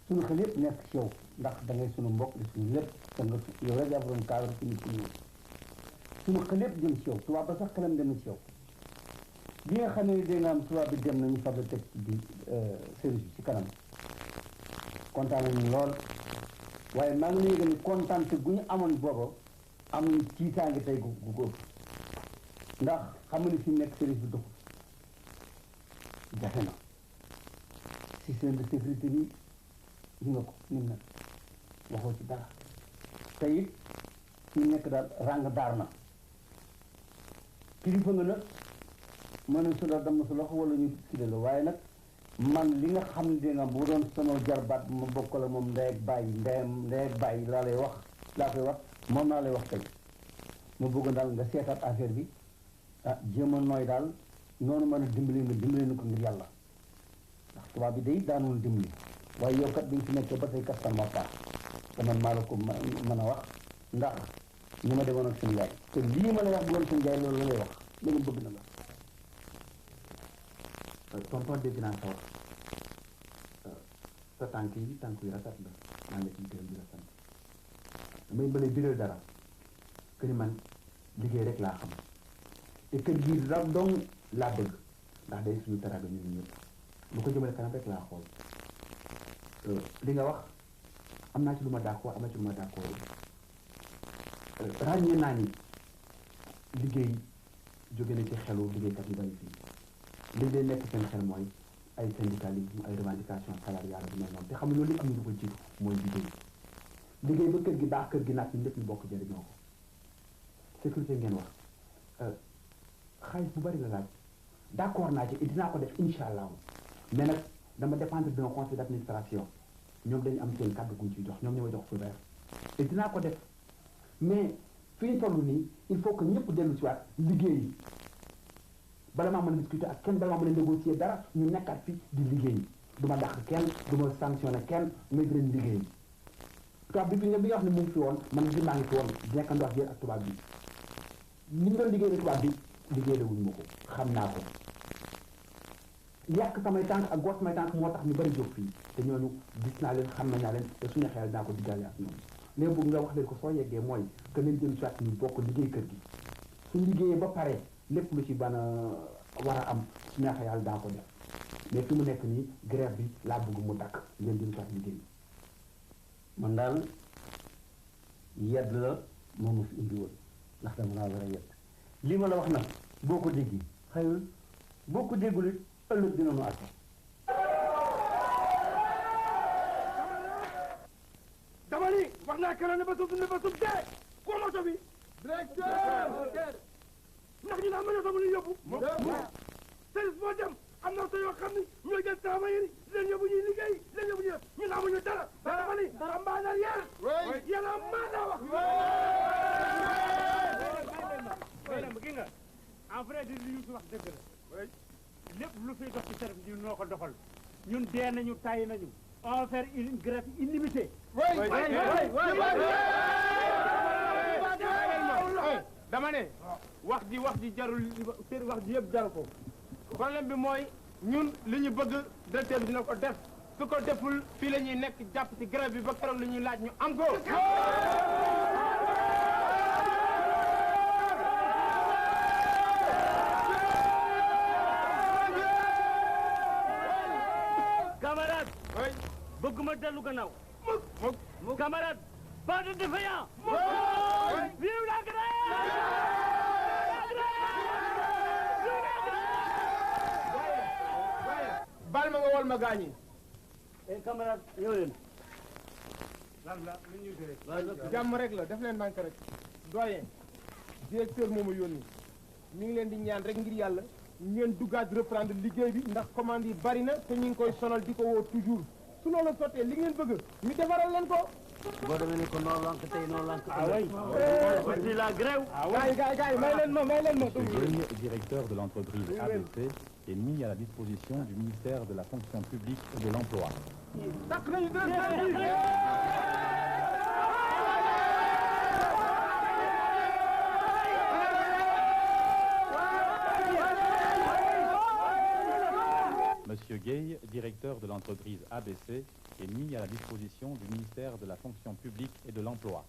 suñu xel yëpp nekk ci yow ndax da ngay suñu mbokk di suñu lépp te nga yow rek yaa borom cadre ci nit ñi suñu xel yëpp jëm ci yow tubaab ba sax xelam dem ci yow bi nga xamee ni da nga am tubaab bi dem nañu fab la teg bi service bi ci kanam kontaan nañu lool waaye maa ngi lay yëgal ni kontaan te gu ñu amoon booba am nañu tiitaange tey gu góor ndax xam nga ni fi nekk service bi doxul jafe na système de sécurité bi gis nga ko nim na waxoo ci dara te it fi nekk daal ràng daar na kilifa nga nag mën na su daal dama sa loxo wala ñu kii la waaye nag man li nga xam ne nga bu doon sama jarbaat ma bokk la moom ndey ak bàyyi laa lay wax laa koy wax moom naa lay wax tey ma bëgg daal nga seetaat affaire bi ah jéem a nooy daal noonu mën a dimbali na ko ngir yàlla ndax tubaab bi day daanul dimbali waaye yow kat bi nga fi nekkee ba tey kat sama paax te man maa la ko mën a wax ndax ni ma demoon ak seen yaay te lii ma lay wax bu woon seen yaay loolu la lay wax loolu bëgg na la tonton dégg naa sa wax sa tànk yi tànk yu rafet la maa ngi ciy gërëm di la sant damay bële biral dara que ni man liggéey rek laa xam te kër gi raw dong laa bëgg ndax day suñu teraanga ñun ñëpp lu ko jëmale kanam rek laa xool li nga wax am naa ci lu ma d'accord am na ci lu ma d'accord ràññee naa ni liggéey jóge na ci xelu liggéeykat yu bari fii li leen nekk seen xel mooy ay syndicalisme ay revendication salariale bi mel noonu te xam ne loolu lépp am na lu ko jiitu mooy liggéey ba kër gi baax kër gi naat ñun lépp ñu bokk jëriñoo ko sécurité ngeen wax xaalis bu bari la laaj d'accord naa ci et dinaa ko def incha allah mais nag dama dépendre d'un conseil d'administration ñoom dañu am seen kàddu guñ ciy jox ñoom ñoo ma jox feu vert et dinaa ko def mais fi ñu toll nii il faut que ñëpp dellu si waat liggéey bala maa mën a discuter ak kenn bala maa mën a négocier dara ñu nekkaat fi di liggéey du ma dàq kenn du ma sanctionné kenn mais dinañ liggéey tubaab bi nga wax ne mu ngi fi woon man gi maa ngi fi woon nekkandoo ak yéen ak tubaab bi ni ñu doon liggéey ne tubaab bi liggéey la wuñ ma ko xam naa ko yàq samay tànk ak gox samay tànk moo tax ñu bari jóg fii te ñooñu gis naa leen xam naa leen te suñu xel dinaa ko diggaale ak ñoom léegi bëgg nga wax leen ko soo yeggee mooy que nañ jël soit ñu bokk liggéey kër gi suñ liggéeyee ba pare lépp lu ci ban war a am su neexee yàlla daa ko def mais fi mu nekk nii grève bi laa bëgg mu dakk ngeen jël soit liggéey man daal yedd la moom ma fi indi woon ndax dama laa war a yedd lii ma la wax nag boo ko déggee xëyul boo ko déggul it ëllëg dina nu àtte dama ni wax naa keroog ne ba suuf dee ko moto bi directeur ndax ñu am moto bu ñu yóbbu service boo dem am na oto yoo xam ni ñoo jël travailleurs yi leen yóbbu ñuy liggéey leen yóbbu ñun amuñu dara dama ni ambaanal yéen am maanaa wax gi nga en vrai di li ñu wax dëgg la lépp lu fiy dox ci service ñun noo ko doxal ñun dee nañu tàyyi nañu on va faire une grève illimitée dama ne wax ji jarul wax ji yëpp jaru ko problème bi mooy ñun li ñu bëgg directeur bi dina ko def su ko deful fii la ñuy nekk jàpp ci grève bi ba keroog li ñuy laaj ñu am ko camarade bëgguma dellu gannaaw camarade pas de défaillant vive la grève baal ma nga wol ma gaañi camarade yow leen jàmm rek la def leen ndànk rek doyen directeur moomu yónni mi ngi leen di ñaan rek ngir yàlla ngeen duggaat reprendre liggéey bi ndax commande yi bari na te ñu ngi koy sonal di ko woo toujours su loolu sottee li ngeen bëgg ñu defaral leen ko boo demee ni ko noo lank tey noo lank c'est la grève gars may leen ma Monsieur directeur de l'entreprise ABC est mis à la disposition du ministère de la fonction publique et de l'emploi. Monsieur Gay, directeur de l'entreprise ABC, est mis à la disposition du ministère de la fonction publique et de l'emploi.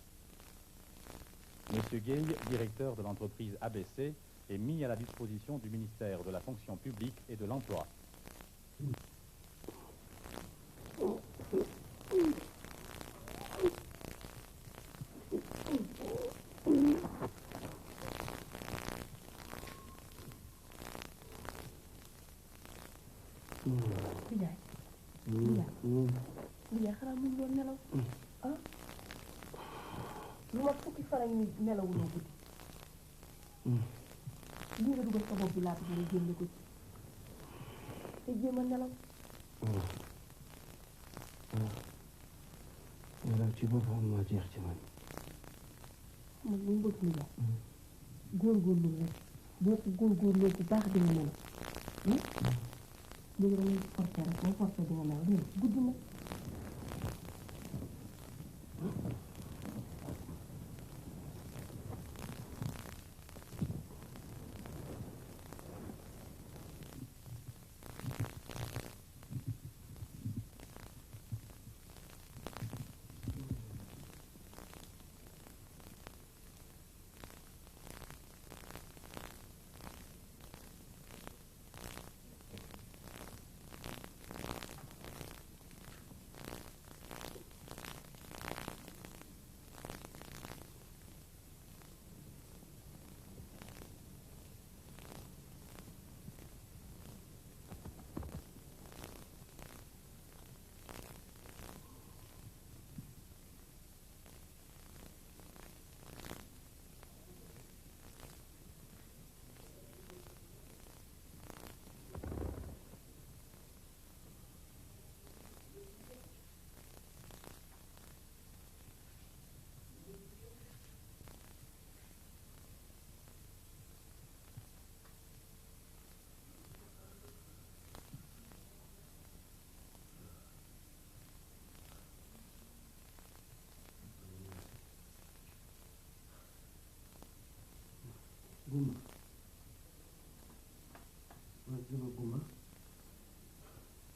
Monsieur Gay, directeur de l'entreprise ABC, est mis à la disposition du ministère de la fonction publique et de l'emploi. Ndiaye xanaa mu ngi doon nelaw ah lu ma fukki fan ak ñu nelawuloo guddi lii nga dugal sa bopp bi laata nga génne ko ci te jéem a nelaw nelaw ci boppam moo jeex ci man man mu bëgg ni la góorgóorlu rek boo ko góorgóorloo bu baax di nga nelaw léegi dangay forcé rek boo forcé di nga nelaw dégg guddi na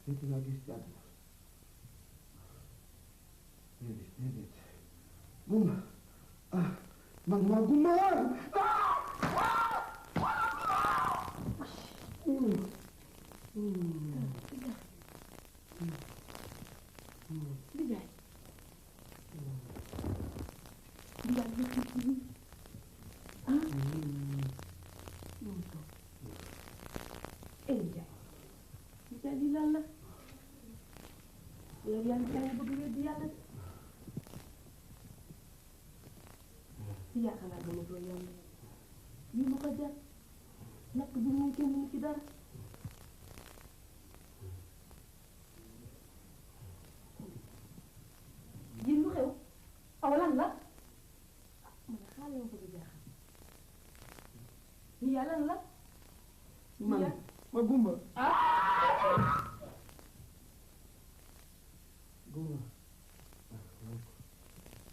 seeti laa gis ci àdduna déedéet déedéet gumba man maa gumba Ndiaye lii lan la yow yaa ngi fexe bëgg weddi yàlla yaakaar naa dama doon yàlla lii lu ko jar nakk bi mu kenn mu ci dara ji lu xew aw lan la man xaaral ma bëgg a jaaxal yaa lan la man ma gumba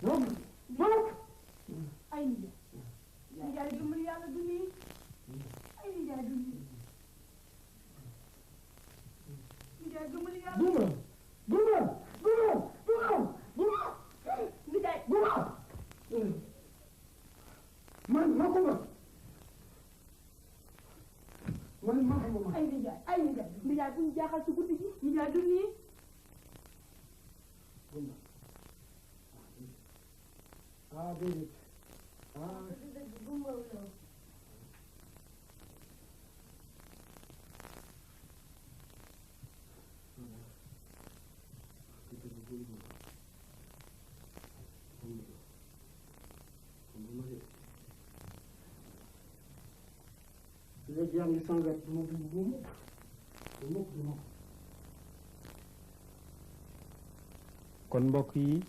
gumba ay nijaay dimbali yàlla du nii ay nijaay du nii nijaay dimbali yàlla gumba nijaay man ma gumba man ma gumba ay nijaay bu ñu jaaxal ci guddi gi nijaay du nii gumba déedéet léegi yaa ngi sangat du ma dugg bu mukk kon mbokk yi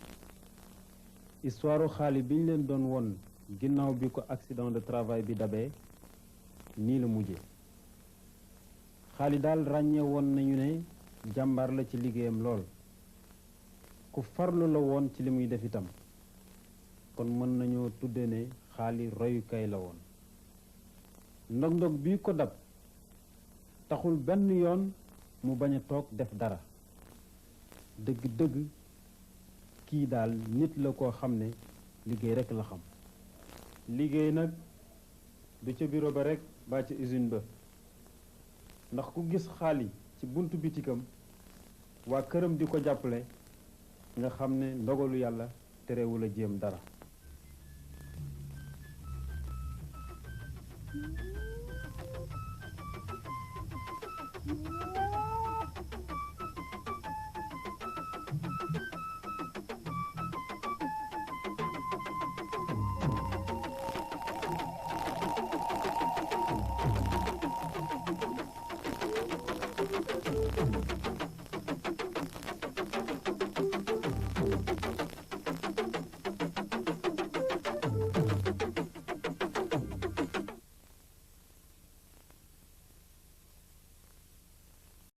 histoire xaali bi ñu leen doon won ginnaaw bi ko accident de travail bi dabee nii la mujje xaali daal ràññee woon nañu ne jàmbaar la ci liggéeyam lool ku farlu la woon ci li muy def itam kon mën nañoo tudde ne xaali royukaay la woon ndog-ndog bii ko dab taxul benn yoon mu bañ a toog def dara dëgg-dëgg kii daal nit la koo xam ne liggéey rekk la xam liggéey nag du ca bureau ba rekk baa ca usine ba ndax ku gis xaali ci buntu bitikam waa këram di ko jàppale nga xam ne ndogalu yàlla terewul a jéem dara